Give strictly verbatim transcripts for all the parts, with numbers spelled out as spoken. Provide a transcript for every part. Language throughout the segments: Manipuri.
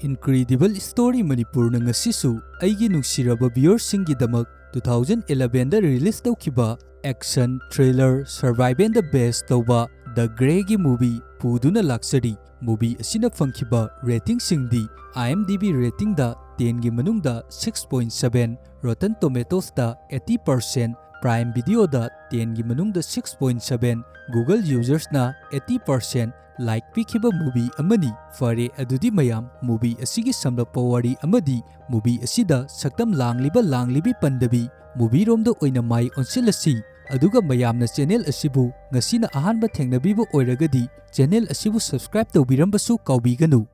Incredible Story ꯃꯅꯤꯄꯨꯔꯅ ꯉꯁꯤꯁꯨ ꯑꯩꯒꯤ ꯅꯨꯡꯁꯤꯔꯕ viewerꯁꯤꯡꯒꯤꯗꯃꯛ two thousand elevenꯗ release ꯇꯧꯈꯤꯕ action thriller survivalꯗ base ꯇꯧꯕ The Greyꯒꯤ movie ꯄꯨꯗꯨꯅ ꯂꯥꯛꯆꯔꯤ꯫ Movie ꯑꯁꯤꯅ ꯐꯪꯈꯤꯕ ratingꯁꯤꯡꯗꯤ IMDb ratingꯗ tenꯒꯤ ꯃꯅꯨꯡꯗ six point seven, Rotten Tomatoesꯇ eighty percent, Prime Videoꯗ tenꯒꯤ ꯃꯅꯨꯡꯗ six point seven, Google usersꯅ eighty percent like ꯄꯤꯈꯤꯕ movie ꯑꯃꯅꯤ꯫ ꯐꯔꯦ, ꯑꯗꯨꯗꯤ ꯃꯌꯥꯝ, movie ꯑꯁꯤꯒꯤ ꯁꯝꯂꯞꯄ ꯋꯥꯔꯤ ꯑꯃꯗꯤ movie ꯑꯁꯤꯗ ꯁꯛꯇꯝ ꯂꯥꯡꯂꯤꯕ ꯂꯥꯡꯂꯤꯕꯤ ꯄꯟꯗꯕꯤ movieꯔꯣꯝꯗ ꯑꯣꯏꯅ ꯃꯥꯏ ꯑꯣꯟꯁꯤꯜꯂꯁꯤ꯫ ꯑꯗꯨꯒ ꯃꯌꯥꯝꯅ channel ꯑꯁꯤꯕꯨ ꯉꯁꯤꯅ ꯑꯍꯥꯟꯕ ꯊꯦꯡꯅꯕꯤꯕ ꯑꯣꯏꯔꯒꯗꯤ channel ꯑꯁꯤꯕꯨ subscribe ꯇꯧꯕꯤꯔꯝꯕꯁꯨ ꯀꯥꯎꯕꯤꯒꯅꯨ꯫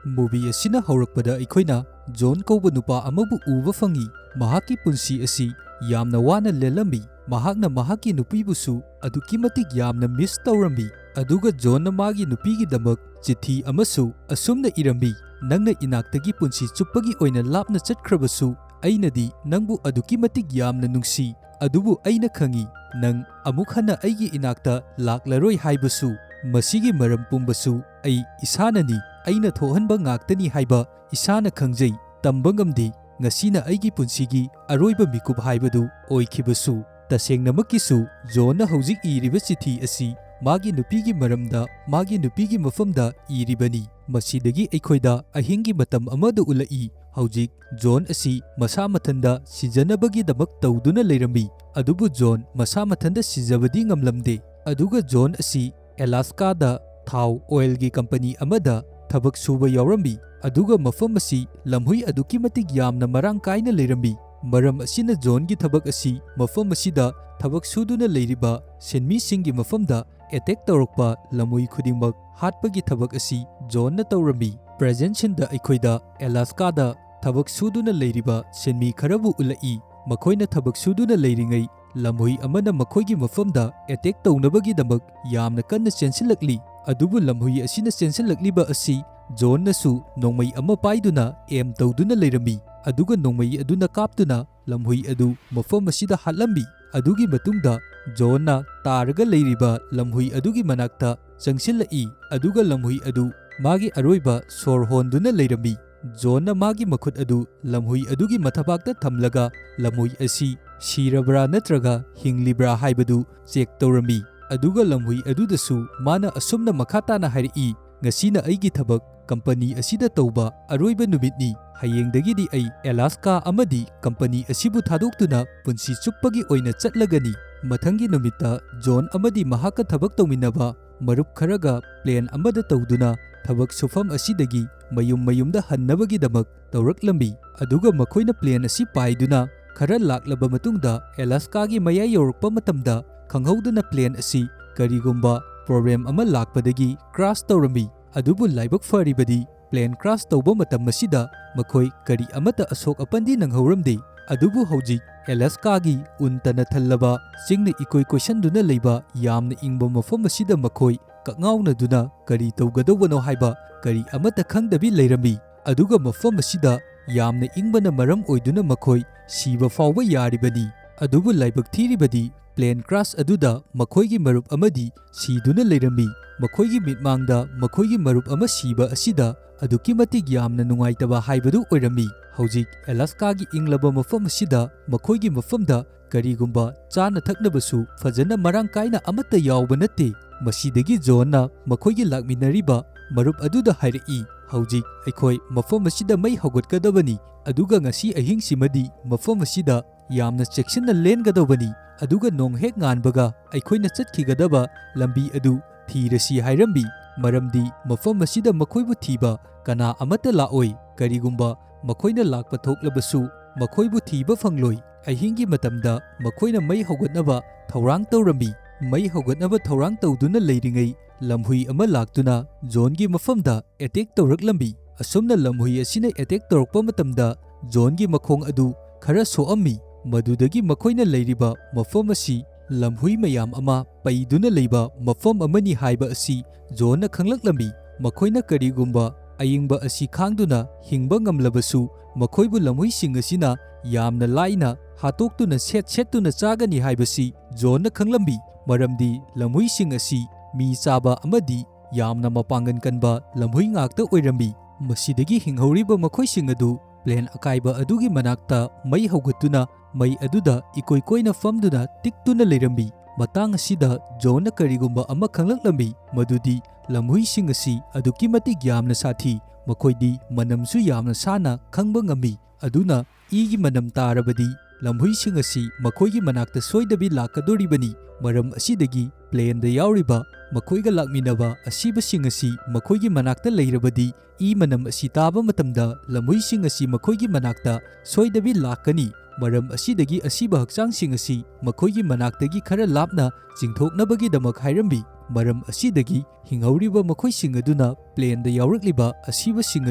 Movie ꯑꯁꯤꯅ ꯍꯧꯔꯛꯄꯗ ꯑꯩꯈꯣꯏꯅ ꯖꯣꯟ ꯀꯧꯕ ꯅꯨꯄꯥ ꯑꯃꯕꯨ ꯎꯕ ꯐꯪꯏ꯫ ꯃꯍꯥꯛꯀꯤ ꯄꯨꯟꯁꯤ ꯑꯁꯤ ꯌꯥꯝꯅ ꯋꯥꯅ ꯂꯦꯜꯂꯝꯃꯤ꯫ ꯃꯍꯥꯛꯅ ꯃꯍꯥꯛꯀꯤ ꯅꯨꯄꯤꯕꯨꯁꯨ ꯑꯗꯨꯛꯀꯤ ꯃꯇꯤꯛ ꯌꯥꯝꯅ miss ꯇꯧꯔꯝꯃꯤ꯫ ꯑꯗꯨꯒ ꯖꯣꯟꯅ ꯃꯥꯒꯤ ꯅꯨꯄꯤꯒꯤꯗꯃꯛ ꯆꯤꯊꯤ ꯑꯃꯁꯨ ꯑꯁꯨꯝꯅ ꯏꯔꯝꯃꯤ, "ꯅꯪꯅ ꯏꯅꯥꯛꯇꯒꯤ ꯄꯨꯟꯁꯤ ꯆꯨꯞꯄꯒꯤ ꯑꯣꯏꯅ ꯂꯥꯞꯅ ꯆꯠꯈ꯭ꯔꯕꯁꯨ, ꯑꯩꯅꯗꯤ ꯅꯪꯕꯨ ꯑꯗꯨꯛꯀꯤ ꯃꯇꯤꯛ ꯌꯥꯝꯅ ꯅꯨꯡꯁꯤ꯫ ꯑꯗꯨꯕꯨ ꯑꯩꯅ ꯈꯪꯏ, ꯅꯪ ꯑꯃꯨꯛ ꯍꯟꯅ ꯑꯩꯒꯤ ꯏꯅꯥꯛꯇ ꯂꯥꯛꯂꯔꯣꯏ ꯍꯥꯏꯕꯁꯨ꯫ ꯃꯁꯤꯒꯤ ꯃꯔꯝ ꯄꯨꯝꯕꯁꯨ ꯑꯩ ꯏꯁꯥꯅꯅꯤ꯫ ꯑꯩꯅ ꯊꯣꯛꯍꯟꯕ ꯉꯥꯛꯇꯅꯤ ꯍꯥꯏꯕ ꯏꯁꯥꯅ ꯈꯪꯖꯩ꯫ ꯇꯝꯕ ꯉꯝꯗꯦ, ꯉꯁꯤꯅ ꯑꯩꯒꯤ ꯄꯨꯟꯁꯤꯒꯤ ꯑꯔꯣꯏꯕ ꯃꯤꯀꯨꯞ ꯍꯥꯏꯕꯗꯨ ꯑꯣꯏꯈꯤꯕꯁꯨ꯫" ꯇꯁꯦꯡꯅꯃꯛꯀꯤꯁꯨ, ꯖꯣꯟꯅ ꯍꯧꯖꯤꯛ ꯏꯔꯤꯕ ꯆꯤꯊꯤ ꯑꯁꯤ ꯃꯥꯒꯤ ꯅꯨꯄꯤꯒꯤ ꯃꯔꯝꯗ, ꯃꯥꯒꯤ ꯅꯨꯄꯤꯒꯤ ꯃꯐꯝꯗ ꯏꯔꯤꯕꯅꯤ꯫ ꯃꯁꯤꯗꯒꯤ ꯑꯩꯈꯣꯏꯗ ꯑꯍꯤꯡꯒꯤ ꯃꯇꯝ ꯑꯃꯗ ꯎꯠꯂꯛꯏ꯫ ꯍꯧꯖꯤꯛ ꯖꯣꯟ ꯑꯁꯤ ꯃꯁꯥ ꯃꯊꯟꯗ ꯁꯤꯖꯅꯕꯒꯤꯗꯃꯛ ꯇꯧꯗꯨꯅ ꯂꯩꯔꯝꯃꯤ꯫ ꯑꯗꯨꯕꯨ ꯖꯣꯟ ꯃꯁꯥ ꯃꯊꯟꯗ ꯁꯤꯖꯕꯗꯤ ꯉꯝꯂꯝꯗꯦ꯫ ꯑꯗꯨꯒ ꯖꯣꯟ ꯑꯁꯤ ꯑꯦꯂꯥꯁꯀꯥꯗ ꯊꯥꯎ oilꯒꯤ company ꯑꯃꯗ ꯊꯕꯛ ꯁꯨꯕ ꯌꯥꯎꯔꯝꯃꯤ꯫ ꯑꯗꯨꯒ ꯃꯐꯝ ꯑꯁꯤ ꯂꯝꯍꯨꯏ ꯑꯗꯨꯛꯀꯤ ꯃꯇꯤꯛ ꯌꯥꯝꯅ ꯃꯔꯥꯡ ꯀꯥꯏꯅ ꯂꯩꯔꯝꯃꯤ꯫ ꯃꯔꯝ ꯑꯁꯤꯅ ꯖꯣꯟꯒꯤ ꯊꯕꯛ ꯑꯁꯤ ꯃꯐꯝ ꯑꯁꯤꯗ ꯊꯕꯛ ꯁꯨꯗꯨꯅ ꯂꯩꯔꯤꯕ ꯁꯤꯟꯃꯤꯁꯤꯡꯒꯤ ꯃꯐꯝꯗ attack ꯇꯧꯔꯛꯄ ꯂꯝꯍꯨꯏ ꯈꯨꯗꯤꯡꯃꯛ ꯍꯥꯠꯄꯒꯤ ꯊꯕꯛ ꯑꯁꯤ ꯖꯣꯟꯅ ꯇꯧꯔꯝꯃꯤ꯫ Present sceneꯗ ꯑꯩꯈꯣꯏꯗ ꯑꯦꯂꯥꯁꯀꯥꯗ ꯊꯕꯛ ꯁꯨꯗꯨꯅ ꯂꯩꯔꯤꯕ ꯁꯤꯟꯃꯤ ꯈꯔꯕꯨ ꯎꯠꯂꯛꯏ꯫ ꯃꯈꯣꯏꯅ ꯊꯕꯛ ꯁꯨꯗꯨꯅ ꯂꯩꯔꯤꯉꯩ ꯂꯝꯍꯨꯏ ꯑꯃꯅ ꯃꯈꯣꯏꯒꯤ ꯃꯐꯝꯗ attack ꯇꯧꯅꯕꯒꯤꯗꯃꯛ ꯌꯥꯝꯅ ꯀꯟꯅ ꯆꯦꯟꯁꯤꯜꯂꯛꯂꯤ꯫ ꯑꯗꯨꯕꯨ ꯂꯝꯍꯨꯏ ꯑꯁꯤꯅ ꯆꯦꯟꯁꯤꯜꯂꯛꯂꯤꯕ ꯑꯁꯤ ꯖꯣꯟꯅꯁꯨ ꯅꯣꯡꯃꯩ ꯑꯃ ꯄꯥꯏꯗꯨꯅ aim ꯇꯧꯗꯨꯅ ꯂꯩꯔꯝꯃꯤ꯫ ꯑꯗꯨꯒ ꯅꯣꯡꯃꯩ ꯑꯗꯨꯅ ꯀꯥꯞꯇꯨꯅ ꯂꯝꯍꯨꯏ ꯑꯗꯨ ꯃꯐꯝ ꯑꯁꯤꯗ ꯍꯥꯠꯂꯝꯃꯤ꯫ ꯑꯗꯨꯒꯤ ꯃꯇꯨꯡꯗ ꯖꯣꯟꯅ ꯇꯥꯔꯒ ꯂꯩꯔꯤꯕ ꯂꯝꯍꯨꯏ ꯑꯗꯨꯒꯤ ꯃꯅꯥꯛꯇ ꯆꯪꯁꯤꯜꯂꯛꯏ, ꯑꯗꯨꯒ ꯂꯝꯍꯨꯏ ꯑꯗꯨ ꯃꯥꯒꯤ ꯑꯔꯣꯏꯕ ꯁꯣꯔ ꯍꯣꯟꯗꯨꯅ ꯂꯩꯔꯝꯃꯤ꯫ ꯖꯣꯟꯅ ꯃꯥꯒꯤ ꯃꯈꯨꯠ ꯑꯗꯨ ꯂꯝꯍꯨꯏ ꯑꯗꯨꯒꯤ ꯃꯊꯕꯥꯛꯇ ꯊꯝꯂꯒ ꯂꯝꯍꯨꯏ ꯑꯁꯤ ꯁꯤꯔꯕ꯭ꯔꯥ ꯅꯠꯇ꯭ꯔꯒ ꯍꯤꯡꯂꯤꯕ꯭ꯔꯥ ꯍꯥꯏꯕꯗꯨ ꯆꯦꯛ ꯇꯧꯔꯝꯃꯤ꯫ ꯑꯗꯨꯒ ꯂꯝꯍꯨꯏ ꯑꯗꯨꯗꯁꯨ ꯃꯥꯅ ꯑꯁꯨꯝꯅ ꯃꯈꯥ ꯇꯥꯅ ꯍꯥꯏꯔꯛꯏ, "ꯉꯁꯤꯅ ꯑꯩꯒꯤ ꯊꯕꯛ ꯀꯝꯄꯅꯤ ꯑꯁꯤꯗ ꯇꯧꯕ ꯑꯔꯣꯏꯕ ꯅꯨꯃꯤꯠꯅꯤ꯫ ꯍꯌꯦꯡꯗꯒꯤꯗꯤ ꯑꯩ ꯑꯦꯂꯥꯁꯀꯥ ꯑꯃꯗꯤ ꯀꯝꯄꯅꯤ ꯑꯁꯤꯕꯨ ꯊꯥꯗꯣꯛꯇꯨꯅ ꯄꯨꯟꯁꯤ ꯆꯨꯞꯄꯒꯤ ꯑꯣꯏꯅ ꯆꯠꯂꯒꯅꯤ꯫" ꯃꯊꯪꯒꯤ ꯅꯨꯃꯤꯠꯇ ꯖꯣꯟ ꯑꯃꯗꯤ ꯃꯍꯥꯛꯀ ꯊꯕꯛ ꯇꯧꯃꯤꯟꯅꯕ ꯃꯔꯨꯞ ꯈꯔꯒ ꯄ꯭ꯂꯦꯟ ꯑꯃꯗ ꯇꯧꯗꯨꯅ ꯊꯕꯛ ꯁꯨꯐꯝ ꯑꯁꯤꯗꯒꯤ ꯃꯌꯨꯝ ꯃꯌꯨꯝꯗ ꯍꯟꯅꯕꯒꯤꯗꯃꯛ ꯇꯧꯔꯛꯂꯝꯃꯤ꯫ ꯑꯗꯨꯒ ꯃꯈꯣꯏꯅ ꯄ꯭ꯂꯦꯟ ꯑꯁꯤ ꯄꯥꯏꯗꯨꯅ ꯈꯔ ꯂꯥꯛꯂꯕ ꯃꯇꯨꯡꯗ ꯑꯦꯂꯥꯁꯀꯥꯒꯤ ꯃꯌꯥꯏ ꯌꯧꯔꯛꯄ ꯃꯇꯝꯗ ꯈꯪꯍꯧꯗꯅ ꯄ꯭ꯂꯦꯟ ꯑꯁꯤ ꯀꯔꯤꯒꯨꯝꯕ ꯄ꯭ꯔꯣꯕ꯭ꯂꯦꯝ ꯑꯃ ꯂꯥꯛꯄꯗꯒꯤ ꯀ꯭ꯔꯥꯁ ꯇꯧꯔꯝꯃꯤ꯫ ꯑꯗꯨꯕꯨ ꯂꯥꯏꯕꯛ ꯐꯔꯤꯕꯗꯤ ꯄ꯭ꯂꯦꯟ ꯀ꯭ꯔꯥꯁ ꯇꯧꯕ ꯃꯇꯝ ꯑꯁꯤꯗ ꯃꯈꯣꯏ ꯀꯔꯤ ꯑꯃꯠꯇ ꯑꯁꯣꯛ ꯑꯄꯟꯗꯤ ꯅꯪꯍꯧꯔꯝꯗꯦ꯫ ꯑꯗꯨꯕꯨ ꯍꯧꯖꯤꯛ ꯑꯦꯂꯥꯁꯀꯥꯒꯤ ꯎꯟꯇꯅ ꯊꯜꯂꯕ ꯆꯤꯡꯅ ꯏꯀꯣꯏ ꯀꯣꯏꯁꯟꯗꯨꯅ ꯂꯩꯕ ꯌꯥꯝꯅ ꯏꯪꯕ ꯃꯐꯝ ꯑꯁꯤꯗ ꯃꯈꯣꯏ ꯀꯛꯉꯥꯎꯅꯗꯨꯅ ꯀꯔꯤ ꯇꯧꯒꯗꯧꯕꯅꯣ ꯍꯥꯏꯕ ꯀꯔꯤ ꯑꯃꯠꯇ ꯈꯪꯗꯕꯤ ꯂꯩꯔꯝꯃꯤ꯫ ꯑꯗꯨꯒ ꯃꯐꯝ ꯑꯁꯤꯗ ꯌꯥꯝꯅ ꯏꯪꯕꯅ ꯃꯔꯝ ꯑꯣꯏꯗꯨꯅ ꯃꯈꯣꯏ ꯁꯤꯕ ꯐꯥꯎꯕ ꯌꯥꯔꯤꯕꯅꯤ꯫ ꯑꯗꯨꯕꯨ ꯂꯥꯏꯕꯛ ꯊꯤꯔꯤꯕꯗꯤ ꯄ꯭ꯂꯦꯟ ꯀ꯭ꯔꯥꯁ ꯑꯗꯨꯗ ꯃꯈꯣꯏꯒꯤ ꯃꯔꯨꯞ ꯑꯃꯗꯤ ꯁꯤꯗꯨꯅ ꯂꯩꯔꯝꯃꯤ꯫ ꯃꯈꯣꯏꯒꯤ ꯃꯤꯠꯃꯥꯡꯗ ꯃꯈꯣꯏꯒꯤ ꯃꯔꯨꯞ ꯑꯃ ꯁꯤꯕ ꯑꯁꯤꯗ ꯑꯗꯨꯛꯀꯤ ꯃꯇꯤꯛ ꯌꯥꯝꯅ ꯅꯨꯡꯉꯥꯏꯇꯕ ꯍꯥꯏꯕꯗꯨ ꯑꯣꯏꯔꯝꯃꯤ꯫ ꯍꯧꯖꯤꯛ ꯑꯦꯂꯥꯁꯀꯥꯒꯤ ꯏꯪꯂꯕ ꯃꯐꯝ ꯑꯁꯤꯗ ꯃꯈꯣꯏꯒꯤ ꯃꯐꯝꯗ ꯀꯔꯤꯒꯨꯝꯕ ꯆꯥꯅ ꯊꯛꯅꯕꯁꯨ ꯐꯖꯅ ꯃꯔꯥꯡ ꯀꯥꯏꯅ ꯑꯃꯠꯇ ꯌꯥꯎꯕ ꯅꯠꯇꯦ꯫ ꯃꯁꯤꯗꯒꯤ ꯖꯣꯟꯅ ꯃꯈꯣꯏꯒꯤ ꯂꯥꯛꯃꯤꯟꯅꯔꯤꯕ ꯃꯔꯨꯞ ꯑꯗꯨꯗ ꯍꯥꯏꯔꯛꯏ, "ꯍꯧꯖꯤꯛ ꯑꯩꯈꯣꯏ ꯃꯐꯝ ꯑꯁꯤꯗ ꯃꯩ ꯍꯧꯒꯠꯀꯗꯕꯅꯤ, ꯑꯗꯨꯒ ꯉꯁꯤ ꯑꯍꯤꯡꯁꯤꯃꯗꯤ ꯃꯐꯝ ꯑꯁꯤꯗ ꯌꯥꯝꯅ ꯆꯦꯛꯁꯤꯟꯅ ꯂꯦꯟꯒꯗꯧꯕꯅꯤ, ꯑꯗꯨꯒ ꯅꯣꯡ ꯍꯦꯛ ꯉꯥꯟꯕꯒ ꯑꯩꯈꯣꯏꯅ ꯆꯠꯈꯤꯒꯗꯕ ꯂꯝꯕꯤ ꯑꯗꯨ ꯊꯤꯔꯁꯤ" ꯍꯥꯏꯔꯝꯃꯤ꯫ ꯃꯔꯝꯗꯤ ꯃꯐꯝ ꯑꯁꯤꯗ ꯃꯈꯣꯏꯕꯨ ꯊꯤꯕ ꯀꯅꯥ ꯑꯃꯠꯇ ꯂꯥꯛꯑꯣꯏ꯫ ꯀꯔꯤꯒꯨꯝꯕ ꯃꯈꯣꯏꯅ ꯂꯥꯛꯄ ꯊꯣꯛꯂꯕꯁꯨ ꯃꯈꯣꯏꯕꯨ ꯊꯤꯕ ꯐꯪꯂꯣꯏ꯫ ꯑꯍꯤꯡꯒꯤ ꯃꯇꯝꯗ ꯃꯈꯣꯏꯅ ꯃꯩ ꯍꯧꯒꯠꯅꯕ ꯊꯧꯔꯥꯡ ꯇꯧꯔꯝꯃꯤ꯫ ꯃꯩ ꯍꯧꯒꯠꯅꯕ ꯊꯧꯔꯥꯡ ꯇꯧꯗꯨꯅ ꯂꯩꯔꯤꯉꯩ ꯂꯝꯍꯨꯏ ꯑꯃ ꯂꯥꯛꯇꯨꯅ ꯖꯣꯟꯒꯤ ꯃꯐꯝꯗ ꯑꯦꯇꯦꯛ ꯇꯧꯔꯛꯂꯝꯃꯤ꯫ ꯑꯁꯨꯝꯅ ꯂꯝꯍꯨꯏ ꯑꯁꯤꯅ ꯑꯦꯇꯦꯛ ꯇꯧꯔꯛꯄ ꯃꯇꯝꯗ ꯖꯣꯟꯒꯤ ꯃꯈꯣꯡ ꯑꯗꯨ ꯈꯔ ꯁꯣꯛꯑꯝꯃꯤ꯫ ꯃꯗꯨꯗꯒꯤ ꯃꯈꯣꯏꯅ ꯂꯩꯔꯤꯕ ꯃꯐꯝ ꯑꯁꯤ ꯂꯝꯍꯨꯏ ꯃꯌꯥꯝ ꯑꯃ ꯄꯩꯗꯨꯅ ꯂꯩꯕ ꯃꯐꯝ ꯑꯃꯅꯤ ꯍꯥꯏꯕ ꯑꯁꯤ ꯖꯣꯟꯅ ꯈꯪꯂꯛꯂꯝꯃꯤ꯫ ꯃꯈꯣꯏꯅ ꯀꯔꯤꯒꯨꯝꯕ ꯑꯏꯪꯕ ꯑꯁꯤ ꯈꯥꯡꯗꯨꯅ ꯍꯤꯡꯕ ꯉꯝꯂꯕꯁꯨ, ꯃꯈꯣꯏꯕꯨ ꯂꯝꯍꯨꯏꯁꯤꯡ ꯑꯁꯤꯅ ꯌꯥꯝꯅ ꯂꯥꯏꯅ ꯍꯥꯠꯇꯣꯛꯇꯨꯅ ꯁꯦꯠ ꯁꯦꯠꯇꯨꯅ ꯆꯥꯒꯅꯤ ꯍꯥꯏꯕꯁꯤ ꯖꯣꯟꯅ ꯈꯪꯂꯝꯃꯤ꯫ ꯃꯔꯝꯗꯤ ꯂꯝꯍꯨꯏꯁꯤꯡ ꯑꯁꯤ ꯃꯤ ꯆꯥꯕ ꯑꯃꯗꯤ ꯌꯥꯝꯅ ꯃꯄꯥꯡꯒꯜ ꯀꯟꯕ ꯂꯝꯍꯨꯏ ꯉꯥꯛꯇ ꯑꯣꯏꯔꯝꯃꯤ꯫ ꯃꯁꯤꯗꯒꯤ ꯍꯤꯡꯍꯧꯔꯤꯕ ꯃꯈꯣꯏꯁꯤꯡ ꯑꯗꯨ ꯄ꯭ꯂꯦꯟ ꯑꯀꯥꯏꯕ ꯑꯗꯨꯒꯤ ꯃꯅꯥꯛꯇ ꯃꯩ ꯍꯧꯒꯠꯇꯨꯅ ꯃꯩ ꯑꯗꯨꯗ ꯏꯀꯣꯏ ꯀꯣꯏꯅ ꯐꯝꯗꯨꯅ ꯇꯤꯛꯇꯨꯅ ꯂꯩꯔꯝꯃꯤ꯫ ꯃꯇꯥꯡ ꯑꯁꯤꯗ ꯖꯣꯟꯅ ꯀꯔꯤꯒꯨꯝꯕ ꯑꯃ ꯈꯪꯂꯛꯂꯝꯃꯤ, ꯃꯗꯨꯗꯤ ꯂꯝꯍꯨꯏꯁꯤꯡ ꯑꯁꯤ ꯑꯗꯨꯛꯀꯤ ꯃꯇꯤꯛ ꯌꯥꯝꯅ ꯁꯥꯊꯤ, ꯃꯈꯣꯏꯗꯤ ꯃꯅꯝꯁꯨ ꯌꯥꯝꯅ ꯁꯥꯅ ꯈꯪꯕ ꯉꯝꯃꯤ꯫ ꯑꯗꯨꯅ ꯏꯒꯤ ꯃꯅꯝ ꯇꯥꯔꯕꯗꯤ ꯂꯝꯍꯨꯏꯁꯤꯡ ꯑꯁꯤ ꯃꯈꯣꯏꯒꯤ ꯃꯅꯥꯛꯇ ꯁꯣꯏꯗꯕꯤ ꯂꯥꯛꯀꯗꯣꯔꯤꯕꯅꯤ꯫ ꯃꯔꯝ ꯑꯁꯤꯗꯒꯤ ꯄ꯭ꯂꯦꯟꯗ ꯌꯥꯎꯔꯤꯕ ꯃꯈꯣꯏꯒ ꯂꯥꯛꯃꯤꯟꯅꯕ ꯑꯁꯤꯕꯁꯤꯡ ꯑꯁꯤ ꯃꯈꯣꯏꯒꯤ ꯃꯅꯥꯛꯇ ꯂꯩꯔꯕꯗꯤ ꯏ ꯃꯅꯝ ꯑꯁꯤ ꯇꯥꯕ ꯃꯇꯝꯗ ꯂꯝꯍꯨꯏꯁꯤꯡ ꯑꯁꯤ ꯃꯈꯣꯏꯒꯤ ꯃꯅꯥꯛꯇ ꯁꯣꯏꯗꯕꯤ ꯂꯥꯛꯀꯅꯤ꯫ ꯃꯔꯝ ꯑꯁꯤꯗꯒꯤ ꯑꯁꯤꯕ ꯍꯛꯆꯥꯡꯁꯤꯡ ꯑꯁꯤ ꯃꯈꯣꯏꯒꯤ ꯃꯅꯥꯛꯇꯒꯤ ꯈꯔ ꯂꯥꯞꯅ ꯆꯤꯡꯊꯣꯛꯅꯕꯒꯤꯗꯃꯛ ꯍꯥꯏꯔꯝꯃꯤ꯫ ꯃꯔꯝ ꯑꯁꯤꯗꯒꯤ ꯍꯤꯡꯍꯧꯔꯤꯕ ꯃꯈꯣꯏꯁꯤꯡ ꯑꯗꯨꯅ ꯄ꯭ꯂꯦꯟꯗ ꯌꯥꯎꯔꯛꯂꯤꯕ ꯑꯁꯤꯕꯁꯤꯡ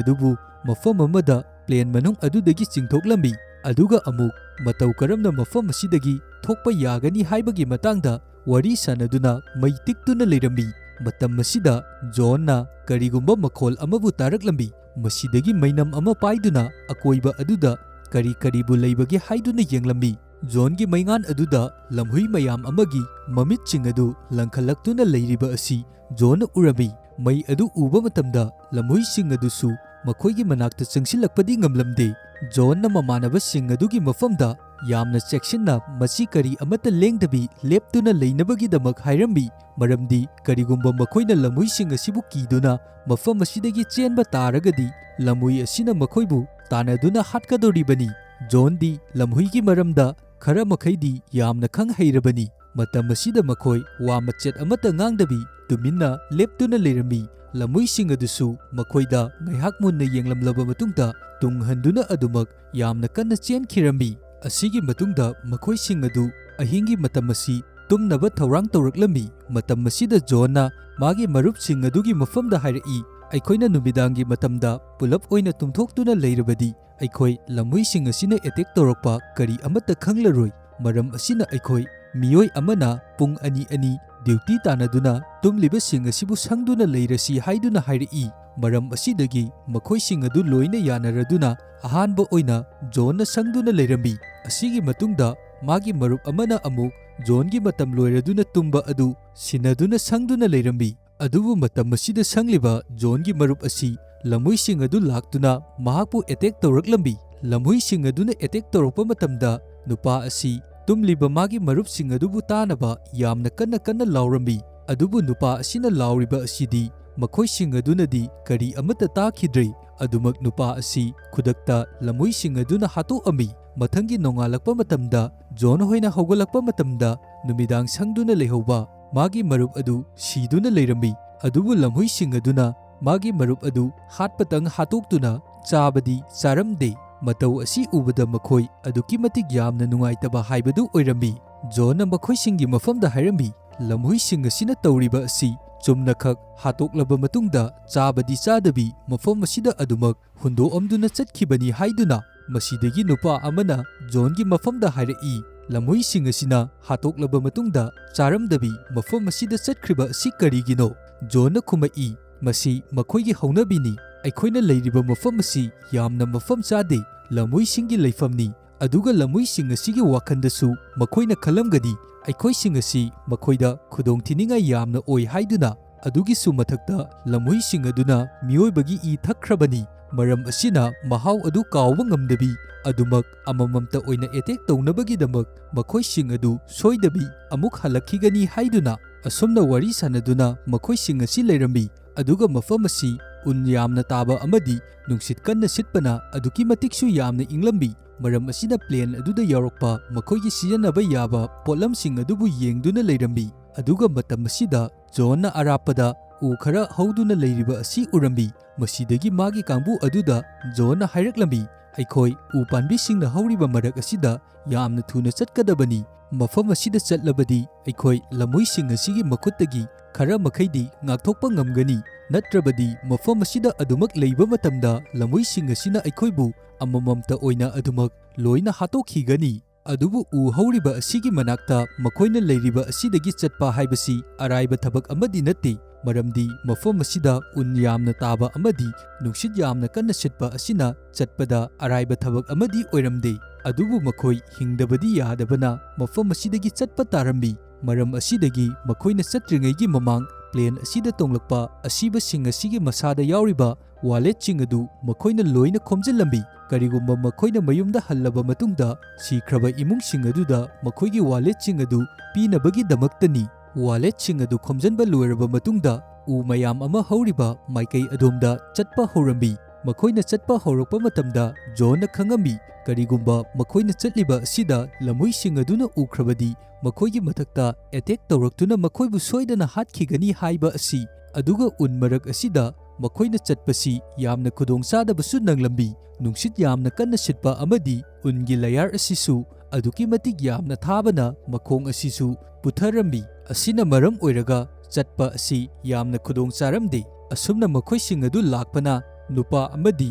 ꯑꯗꯨꯕꯨ ꯃꯐꯝ ꯑꯃꯗ ꯄ꯭ꯂꯦꯟ ꯃꯅꯨꯡ ꯑꯗꯨꯗꯒꯤ ꯆꯤꯡꯊꯣꯛꯂꯝꯃꯤ꯫ ꯑꯗꯨꯒ ꯑꯃꯨꯛ ꯃꯇꯧ ꯀꯔꯝꯅ ꯃꯐꯝ ꯑꯁꯤꯗꯒꯤ ꯊꯣꯛꯄ ꯌꯥꯒꯅꯤ ꯍꯥꯏꯕꯒꯤ ꯃꯇꯥꯡꯗ ꯋꯥꯔꯤ ꯁꯥꯅꯗꯨꯅ ꯃꯩ ꯇꯤꯛꯇꯨꯅ ꯂꯩꯔꯝꯃꯤ꯫ ꯃꯇꯝ ꯑꯁꯤꯗ ꯖꯣꯟꯅ ꯀꯔꯤꯒꯨꯝꯕ ꯃꯈꯣꯜ ꯑꯃꯕꯨ ꯇꯥꯔꯛꯂꯝꯃꯤ꯫ ꯃꯁꯤꯗꯒꯤ ꯃꯩꯅꯝ ꯑꯃ ꯄꯥꯏꯗꯨꯅ ꯑꯀꯣꯏꯕ ꯑꯗꯨꯗ ꯀꯔꯤ ꯀꯔꯤꯕꯨ ꯂꯩꯕꯒꯦ ꯍꯥꯏꯗꯨꯅ ꯌꯦꯡꯂꯝꯃꯤ꯫ ꯖꯣꯟꯒꯤ ꯃꯩꯉꯥꯟ ꯑꯗꯨꯗ ꯂꯝꯍꯨꯏ ꯃꯌꯥꯝ ꯑꯃꯒꯤ ꯃꯃꯤꯠꯁꯤꯡ ꯑꯗꯨ ꯂꯪꯈꯠꯂꯛꯇꯨꯅ ꯂꯩꯔꯤꯕ ꯑꯁꯤ ꯖꯣꯟꯅ ꯎꯔꯝꯃꯤ꯫ ꯃꯩ ꯑꯗꯨ ꯎꯕ ꯃꯇꯝꯗ ꯂꯝꯍꯨꯏꯁꯤꯡ ꯑꯗꯨꯁꯨ ꯃꯈꯣꯏꯒꯤ ꯃꯅꯥꯛꯇ ꯆꯪꯁꯤꯜꯂꯛꯄꯗꯤ ꯉꯝꯂꯝꯗꯦ꯫ ꯖꯣꯟꯅ ꯃꯃꯥꯟꯅꯕꯁꯤꯡ ꯑꯗꯨꯒꯤ ꯃꯐꯝꯗ ꯌꯥꯝꯅ ꯆꯦꯛꯁꯤꯟꯅ ꯃꯁꯤ ꯀꯔꯤ ꯑꯃꯠꯇ ꯂꯦꯡꯗꯕꯤ ꯂꯦꯞꯇꯨꯅ ꯂꯩꯅꯕꯒꯤꯗꯃꯛ ꯍꯥꯏꯔꯝꯃꯤ, ꯃꯔꯝꯗꯤ ꯀꯔꯤꯒꯨꯝꯕ ꯃꯈꯣꯏꯅ ꯂꯝꯍꯨꯏꯁꯤꯡ ꯑꯁꯤꯕꯨ ꯀꯤꯗꯨꯅ ꯃꯐꯝ ꯑꯁꯤꯗꯒꯤ ꯆꯦꯟꯕ ꯇꯥꯔꯒꯗꯤ ꯂꯝꯍꯨꯏ ꯑꯁꯤꯅ ꯃꯈꯣꯏꯕꯨ ꯇꯥꯟꯅꯗꯨꯅ ꯍꯥꯠꯀꯗꯧꯔꯤꯕꯅꯤ꯫ ꯖꯣꯟꯗꯤ ꯂꯝꯍꯨꯏꯒꯤ ꯃꯔꯝꯗ ꯈꯔ ꯃꯈꯩꯗꯤ ꯌꯥꯝꯅ ꯈꯪ ꯍꯩꯔꯕꯅꯤ꯫ ꯃꯇꯝ ꯑꯁꯤꯗ ꯃꯈꯣꯏ ꯋꯥ ꯃꯆꯦꯠ ꯑꯃꯠꯇ ꯉꯥꯡꯗꯕꯤ ꯇꯨꯃꯤꯟꯅ ꯂꯦꯞꯇꯨꯅ ꯂꯩꯔꯝꯃꯤ꯫ ꯂꯝꯍꯨꯏꯁꯤꯡ ꯑꯗꯨꯁꯨ ꯃꯈꯣꯏꯗ ꯉꯥꯏꯍꯥꯛ ꯃꯨꯟꯅ ꯌꯦꯡꯂꯝꯂꯕ ꯃꯇꯨꯡꯗ ꯇꯨꯡ ꯍꯟꯗꯨꯅ ꯑꯗꯨꯃꯛ ꯌꯥꯝꯅ ꯀꯟꯅ ꯆꯦꯟꯈꯤꯔꯝꯃꯤ꯫ ꯑꯁꯤꯒꯤ ꯃꯇꯨꯡꯗ ꯃꯈꯣꯏꯁꯤꯡ ꯑꯗꯨ ꯑꯍꯤꯡꯒꯤ ꯃꯇꯝ ꯑꯁꯤ ꯇꯨꯝꯅꯕ ꯊꯧꯔꯥꯡ ꯇꯧꯔꯛꯂꯝꯃꯤ꯫ ꯃꯇꯝ ꯑꯁꯤꯗ ꯖꯣꯟꯅ ꯃꯥꯒꯤ ꯃꯔꯨꯞꯁꯤꯡ ꯑꯗꯨꯒꯤ ꯃꯐꯝꯗ ꯍꯥꯏꯔꯛꯏ, "ꯑꯩꯈꯣꯏꯅ ꯅꯨꯃꯤꯗꯥꯡꯒꯤ ꯃꯇꯝꯗ ꯄꯨꯂꯞ ꯑꯣꯏꯅ ꯇꯨꯝꯊꯣꯛꯇꯨꯅ ꯂꯩꯔꯕꯗꯤ ꯑꯩꯈꯣꯏ ꯂꯝꯍꯨꯏꯁꯤꯡ ꯑꯁꯤꯅ ꯑꯦꯇꯦꯛ ꯇꯧꯔꯛꯄ ꯀꯔꯤ ꯑꯃꯠꯇ ꯈꯪꯂꯔꯣꯏ꯫ ꯃꯔꯝ ꯑꯁꯤꯅ ꯑꯩꯈꯣꯏ ꯃꯤꯑꯣꯏ ꯑꯃꯅ ꯄꯨꯡ ꯑꯅꯤ ꯑꯅꯤ ꯗ꯭ꯌꯨꯇꯤ ꯇꯥꯟꯅꯗꯨꯅ ꯇꯨꯝꯂꯤꯕꯁꯤꯡ ꯑꯁꯤꯕꯨ ꯁꯪꯗꯨꯅ ꯂꯩꯔꯁꯤ" ꯍꯥꯏꯗꯨꯅ ꯍꯥꯏꯔꯛꯏ꯫ ꯃꯔꯝ ꯑꯁꯤꯗꯒꯤ ꯃꯈꯣꯏꯁꯤꯡ ꯑꯗꯨ ꯂꯣꯏꯅ ꯌꯥꯅꯔꯗꯨꯅ ꯑꯍꯥꯟꯕ ꯑꯣꯏꯅ ꯖꯣꯟꯅ ꯁꯪꯗꯨꯅ ꯂꯩꯔꯝꯃꯤ꯫ ꯑꯁꯤꯒꯤ ꯃꯇꯨꯡꯗ ꯃꯥꯒꯤ ꯃꯔꯨꯞ ꯑꯃꯅ ꯑꯃꯨꯛ ꯖꯣꯟꯒꯤ ꯃꯇꯝ ꯂꯣꯏꯔꯗꯨꯅ ꯇꯨꯝꯕ ꯑꯗꯨ ꯁꯤꯟꯅꯗꯨꯅ ꯁꯪꯗꯨꯅ ꯂꯩꯔꯝꯃꯤ꯫ ꯑꯗꯨꯕꯨ ꯃꯇꯝ ꯑꯁꯤꯗ ꯁꯪꯂꯤꯕ ꯖꯣꯟꯒꯤ ꯃꯔꯨꯞ ꯑꯁꯤ ꯂꯝꯍꯨꯏꯁꯤꯡ ꯑꯗꯨ ꯂꯥꯛꯇꯨꯅ ꯃꯍꯥꯛꯄꯨ ꯑꯦꯇꯦꯛ ꯇꯧꯔꯛꯂꯝꯃꯤ꯫ ꯂꯝꯍꯨꯏꯁꯤꯡ ꯑꯗꯨꯅ ꯑꯦꯇꯦꯛ ꯇꯧꯔꯛꯄ ꯃꯇꯝꯗ ꯅꯨꯄꯥ ꯑꯁꯤ ꯇꯨꯝꯂꯤꯕ ꯃꯥꯒꯤ ꯃꯔꯨꯞꯁꯤꯡ ꯑꯗꯨꯕꯨ ꯇꯥꯅꯕ ꯌꯥꯝꯅ ꯀꯟꯅ ꯀꯟꯅ ꯂꯥꯎꯔꯝꯃꯤ꯫ ꯑꯗꯨꯕꯨ ꯅꯨꯄꯥ ꯑꯁꯤꯅ ꯂꯥꯎꯔꯤꯕ ꯑꯁꯤꯗꯤ ꯃꯈꯣꯏꯁꯤꯡ ꯑꯗꯨꯅꯗꯤ ꯀꯔꯤ ꯑꯃꯠꯇ ꯇꯥꯈꯤꯗ꯭ꯔꯦ꯫ ꯑꯗꯨꯃꯛ ꯅꯨꯄꯥ ꯑꯁꯤ ꯈꯨꯗꯛꯇ ꯂꯝꯍꯨꯏꯁꯤꯡ ꯑꯗꯨꯅ ꯍꯥꯠꯇꯣꯛꯑꯝꯃꯤ꯫ ꯃꯊꯪꯒꯤ ꯅꯣꯡꯉꯥꯜꯂꯛꯄ ꯃꯇꯝꯗ ꯖꯣꯟ ꯍꯣꯏꯅ ꯍꯧꯒꯠꯂꯛꯄ ꯃꯇꯝꯗ ꯅꯨꯃꯤꯗꯥꯡ ꯁꯪꯗꯨꯅ ꯂꯩꯍꯧꯕ ꯃꯥꯒꯤ ꯃꯔꯨꯞ ꯑꯗꯨ ꯁꯤꯗꯨꯅ ꯂꯩꯔꯝꯃꯤ꯫ ꯑꯗꯨꯕꯨ ꯂꯝꯍꯨꯏꯁꯤꯡ ꯑꯗꯨꯅ ꯃꯥꯒꯤ ꯃꯔꯨꯞ ꯑꯗꯨ ꯍꯥꯠꯄꯇꯪ ꯍꯥꯠꯇꯣꯛꯇꯨꯅ ꯆꯥꯕꯗꯤ ꯆꯥꯔꯝꯗꯦ꯫ ꯃꯇꯧ ꯑꯁꯤ ꯎꯕꯗ ꯃꯈꯣꯏ ꯑꯗꯨꯛꯀꯤ ꯃꯇꯤꯛ ꯌꯥꯝꯅ ꯅꯨꯡꯉꯥꯏꯇꯕ ꯍꯥꯏꯕꯗꯨ ꯑꯣꯏꯔꯝꯃꯤ꯫ ꯖꯣꯟꯅ ꯃꯈꯣꯏꯁꯤꯡꯒꯤ ꯃꯐꯝꯗ ꯍꯥꯏꯔꯝꯃꯤ, "ꯂꯝꯍꯨꯏꯁꯤꯡ ꯑꯁꯤꯅ ꯇꯧꯔꯤꯕ ꯑꯁꯤ ꯆꯨꯝꯅꯈꯛ ꯍꯥꯠꯇꯣꯛꯂꯕ ꯃꯇꯨꯡꯗ ꯆꯥꯕꯗꯤ ꯆꯥꯗꯕꯤ ꯃꯐꯝ ꯑꯁꯤꯗ ꯑꯗꯨꯃꯛ ꯍꯨꯟꯗꯣꯛꯑꯝꯗꯨꯅ ꯆꯠꯈꯤꯕꯅꯤ" ꯍꯥꯏꯗꯨꯅ꯫ ꯃꯁꯤꯗꯒꯤ ꯅꯨꯄꯥ ꯑꯃꯅ ꯖꯣꯟꯒꯤ ꯃꯐꯝꯗ ꯍꯥꯏꯔꯛꯏ, "ꯂꯝꯍꯨꯏꯁꯤꯡ ꯑꯁꯤꯅ ꯍꯥꯠꯇꯣꯛꯂꯕ ꯃꯇꯨꯡꯗ ꯆꯥꯔꯝꯗꯕꯤ ꯃꯐꯝ ꯑꯁꯤꯗ ꯆꯠꯈ꯭ꯔꯤꯕ ꯑꯁꯤ ꯀꯔꯤꯒꯤꯅꯣ?" ꯖꯣꯟꯅ ꯈꯨꯝꯃꯛꯏ, "ꯃꯁꯤ ꯃꯈꯣꯏꯒꯤ ꯍꯧꯅꯕꯤꯅꯤ꯫ ꯑꯩꯈꯣꯏꯅ ꯂꯩꯔꯤꯕ ꯃꯐꯝ ꯑꯁꯤ ꯌꯥꯝꯅ ꯃꯐꯝ ꯆꯥꯗꯦ, ꯂꯝꯍꯨꯏꯁꯤꯡꯒꯤ ꯂꯩꯐꯝꯅꯤ꯫ ꯑꯗꯨꯒ ꯂꯝꯍꯨꯏꯁꯤꯡ ꯑꯁꯤꯒꯤ ꯋꯥꯈꯜꯗꯁꯨ ꯃꯈꯣꯏꯅ ꯈꯜꯂꯝꯒꯅꯤ, ꯑꯩꯈꯣꯏꯁꯤꯡ ꯑꯁꯤ ꯃꯈꯣꯏꯗ ꯈꯨꯗꯣꯡꯊꯤꯅꯤꯡꯉꯥꯏ ꯌꯥꯝꯅ ꯑꯣꯏ ꯍꯥꯏꯗꯨꯅ꯫ ꯑꯗꯨꯒꯤꯁꯨ ꯃꯊꯛꯇ, ꯂꯝꯍꯨꯏꯁꯤꯡ ꯑꯗꯨꯅ ꯃꯤꯑꯣꯏꯕꯒꯤ ꯏ ꯊꯛꯈ꯭ꯔꯕꯅꯤ꯫ ꯃꯔꯝ ꯑꯁꯤꯅ ꯃꯍꯥꯎ ꯑꯗꯨ ꯀꯥꯎꯕ ꯉꯝꯗꯕꯤ ꯑꯗꯨꯃꯛ ꯑꯃꯃꯝꯇ ꯑꯣꯏꯅ ꯑꯦꯇꯦꯛ ꯇꯧꯅꯕꯒꯤꯗꯃꯛ ꯃꯈꯣꯏꯁꯤꯡ ꯑꯗꯨ ꯁꯣꯏꯗꯕꯤ ꯑꯃꯨꯛ ꯍꯜꯂꯛꯈꯤꯒꯅꯤ" ꯍꯥꯏꯗꯨꯅ꯫ ꯑꯁꯨꯝꯅ ꯋꯥꯔꯤ ꯁꯥꯟꯅꯗꯨꯅ ꯃꯈꯣꯏꯁꯤꯡ ꯑꯁꯤ ꯂꯩꯔꯝꯃꯤ꯫ ꯑꯗꯨꯒ ꯃꯐꯝ ꯑꯁꯤ ꯎꯟ ꯌꯥꯝꯅ ꯇꯥꯕ ꯑꯃꯗꯤ ꯅꯨꯡꯁꯤꯠ ꯀꯟꯅ ꯁꯤꯠꯄꯅ ꯑꯗꯨꯛꯀꯤ ꯃꯇꯤꯛꯁꯨ ꯌꯥꯝꯅ ꯏꯪꯂꯝꯃꯤ꯫ ꯃꯔꯝ ꯑꯁꯤꯅ ꯄ꯭ꯂꯦꯟ ꯑꯗꯨꯗ ꯌꯥꯎꯔꯛꯄ ꯃꯈꯣꯏꯒꯤ ꯁꯤꯖꯤꯟꯅꯕ ꯌꯥꯕ ꯄꯣꯠꯂꯝꯁꯤꯡ ꯑꯗꯨꯕꯨ ꯌꯦꯡꯗꯨꯅ ꯂꯩꯔꯝꯃꯤ꯫ ꯑꯗꯨꯒ ꯃꯇꯝ ꯑꯁꯤꯗ ꯖꯣꯟꯅ ꯑꯔꯥꯞꯄꯗ ꯎ ꯈꯔ ꯍꯧꯗꯨꯅ ꯂꯩꯔꯤꯕ ꯑꯁꯤ ꯎꯔꯝꯃꯤ꯫ ꯃꯁꯤꯗꯒꯤ ꯃꯥꯒꯤ ꯀꯥꯡꯕꯨ ꯑꯗꯨꯗ ꯖꯣꯟꯅ ꯍꯥꯏꯔꯛꯂꯝꯃꯤ, "ꯑꯩꯈꯣꯏ ꯎ ꯄꯥꯝꯕꯤꯁꯤꯡꯅ ꯍꯧꯔꯤꯕ ꯃꯔꯛ ꯑꯁꯤꯗ ꯌꯥꯝꯅ ꯊꯨꯅ ꯆꯠꯀꯗꯕꯅꯤ꯫ ꯃꯐꯝ ꯑꯁꯤꯗ ꯆꯠꯂꯕꯗꯤ ꯑꯩꯈꯣꯏ ꯂꯝꯍꯨꯏꯁꯤꯡ ꯑꯁꯤꯒꯤ ꯃꯈꯨꯠꯇꯒꯤ ꯈꯔ ꯃꯈꯩꯗꯤ ꯉꯥꯛꯊꯣꯛꯄ ꯉꯝꯒꯅꯤ꯫ ꯅꯠꯇ꯭ꯔꯕꯗꯤ ꯃꯐꯝ ꯑꯁꯤꯗ ꯑꯗꯨꯃꯛ ꯂꯩꯕ ꯃꯇꯝꯗ ꯂꯝꯍꯨꯏꯁꯤꯡ ꯑꯁꯤꯅ ꯑꯩꯈꯣꯏꯕꯨ ꯑꯃꯃꯝꯇ ꯑꯣꯏꯅ ꯑꯗꯨꯃꯛ ꯂꯣꯏꯅ ꯍꯥꯠꯇꯣꯛꯈꯤꯒꯅꯤ"꯫ ꯑꯗꯨꯕꯨ ꯎ ꯍꯧꯔꯤꯕ ꯑꯁꯤꯒꯤ ꯃꯅꯥꯛꯇ ꯃꯈꯣꯏꯅ ꯂꯩꯔꯤꯕ ꯑꯁꯤꯗꯒꯤ ꯆꯠꯄ ꯍꯥꯏꯕꯁꯤ ꯑꯔꯥꯏꯕ ꯊꯕꯛ ꯑꯃꯗꯤ ꯅꯠꯇꯦ, ꯃꯔꯝꯗꯤ ꯃꯐꯝ ꯑꯁꯤꯗ ꯎꯟ ꯌꯥꯝꯅ ꯇꯥꯕ ꯑꯃꯗꯤ ꯅꯨꯡꯁꯤꯠ ꯌꯥꯝꯅ ꯀꯟꯅ ꯁꯤꯠꯄ ꯑꯁꯤꯅ ꯆꯠꯄꯗ ꯑꯔꯥꯏꯕ ꯊꯕꯛ ꯑꯃꯗꯤ ꯑꯣꯏꯔꯝꯗꯦ꯫ ꯑꯗꯨꯕꯨ ꯃꯈꯣꯏ ꯍꯤꯡꯗꯕꯗꯤ ꯌꯥꯗꯕꯅ ꯃꯐꯝ ꯑꯁꯤꯗꯒꯤ ꯆꯠꯄ ꯇꯥꯔꯝꯃꯤ꯫ ꯃꯔꯝ ꯑꯁꯤꯗꯒꯤ ꯃꯈꯣꯏꯅ ꯆꯠꯇ꯭ꯔꯤꯉꯩꯒꯤ ꯃꯃꯥꯡ ꯄ꯭ꯂꯦꯟ ꯑꯁꯤꯗ ꯇꯣꯡꯂꯛꯄ ꯑꯁꯤꯕꯁꯤꯡ ꯑꯁꯤꯒꯤ ꯃꯁꯥꯗ ꯌꯥꯎꯔꯤꯕ ꯋꯥꯂꯦꯠꯁꯤꯡ ꯑꯗꯨ ꯃꯈꯣꯏꯅ ꯂꯣꯏꯅ ꯈꯣꯝꯖꯤꯜꯂꯝꯃꯤ꯫ ꯀꯔꯤꯒꯨꯝꯕ ꯃꯈꯣꯏꯅ ꯃꯌꯨꯝꯗ ꯍꯜꯂꯕ ꯃꯇꯨꯡꯗ ꯁꯤꯈ꯭ꯔꯕ ꯏꯃꯨꯡꯁꯤꯡ ꯑꯗꯨꯗ ꯃꯈꯣꯏꯒꯤ ꯋꯥꯂꯦꯠꯁꯤꯡ ꯑꯗꯨ ꯄꯤꯅꯕꯒꯤꯗꯃꯛꯇꯅꯤ꯫ ꯋꯥꯂꯦꯠꯁꯤꯡ ꯑꯗꯨ ꯈꯣꯝꯖꯤꯟꯕ ꯂꯣꯏꯔꯕ ꯃꯇꯨꯡꯗ ꯎ ꯃꯌꯥꯝ ꯑꯃ ꯍꯧꯔꯤꯕ ꯃꯥꯏꯀꯩ ꯑꯗꯣꯝꯗ ꯆꯠꯄ ꯍꯧꯔꯝꯃꯤ꯫ ꯃꯈꯣꯏꯅ ꯆꯠꯄ ꯍꯧꯔꯛꯄ ꯃꯇꯝꯗ ꯖꯣꯟꯅ ꯈꯪꯉꯝꯃꯤ, ꯀꯔꯤꯒꯨꯝꯕ ꯃꯈꯣꯏꯅ ꯆꯠꯂꯤꯕ ꯑꯁꯤꯗ ꯂꯝꯍꯨꯏꯁꯤꯡ ꯑꯗꯨꯅ ꯎꯈ꯭ꯔꯕꯗꯤ ꯃꯈꯣꯏꯒꯤ ꯃꯊꯛꯇ ꯑꯦꯇꯦꯛ ꯇꯧꯔꯛꯇꯨꯅ ꯃꯈꯣꯏꯕꯨ ꯁꯣꯏꯗꯅ ꯍꯥꯠꯈꯤꯒꯅꯤ ꯍꯥꯏꯕ ꯑꯁꯤ꯫ ꯑꯗꯨꯒ ꯎꯟ ꯃꯔꯛ ꯑꯁꯤꯗ ꯃꯈꯣꯏꯅ ꯆꯠꯄꯁꯤ ꯌꯥꯝꯅ ꯈꯨꯗꯣꯡꯆꯥꯗꯕꯁꯨ ꯅꯪꯂꯝꯃꯤ꯫ ꯅꯨꯡꯁꯤꯠ ꯌꯥꯝꯅ ꯀꯟꯅ ꯁꯤꯠꯄ ꯑꯃꯗꯤ ꯎꯟꯒꯤ ꯂꯌꯥꯔ ꯑꯁꯤꯁꯨ ꯑꯗꯨꯛꯀꯤ ꯃꯇꯤꯛ ꯌꯥꯝꯅ ꯊꯥꯕꯅ ꯃꯈꯣꯡ ꯑꯁꯤꯁꯨ ꯄꯨꯊꯔꯝꯃꯤ꯫ ꯑꯁꯤꯅ ꯃꯔꯝ ꯑꯣꯏꯔꯒ ꯆꯠꯄ ꯑꯁꯤ ꯌꯥꯝꯅ ꯈꯨꯗꯣꯡ ꯆꯥꯔꯝꯗꯦ꯫ ꯑꯁꯨꯝꯅ ꯃꯈꯣꯏꯁꯤꯡ ꯑꯗꯨ ꯂꯥꯛꯄꯅ ꯅꯨꯄꯥ ꯑꯃꯗꯤ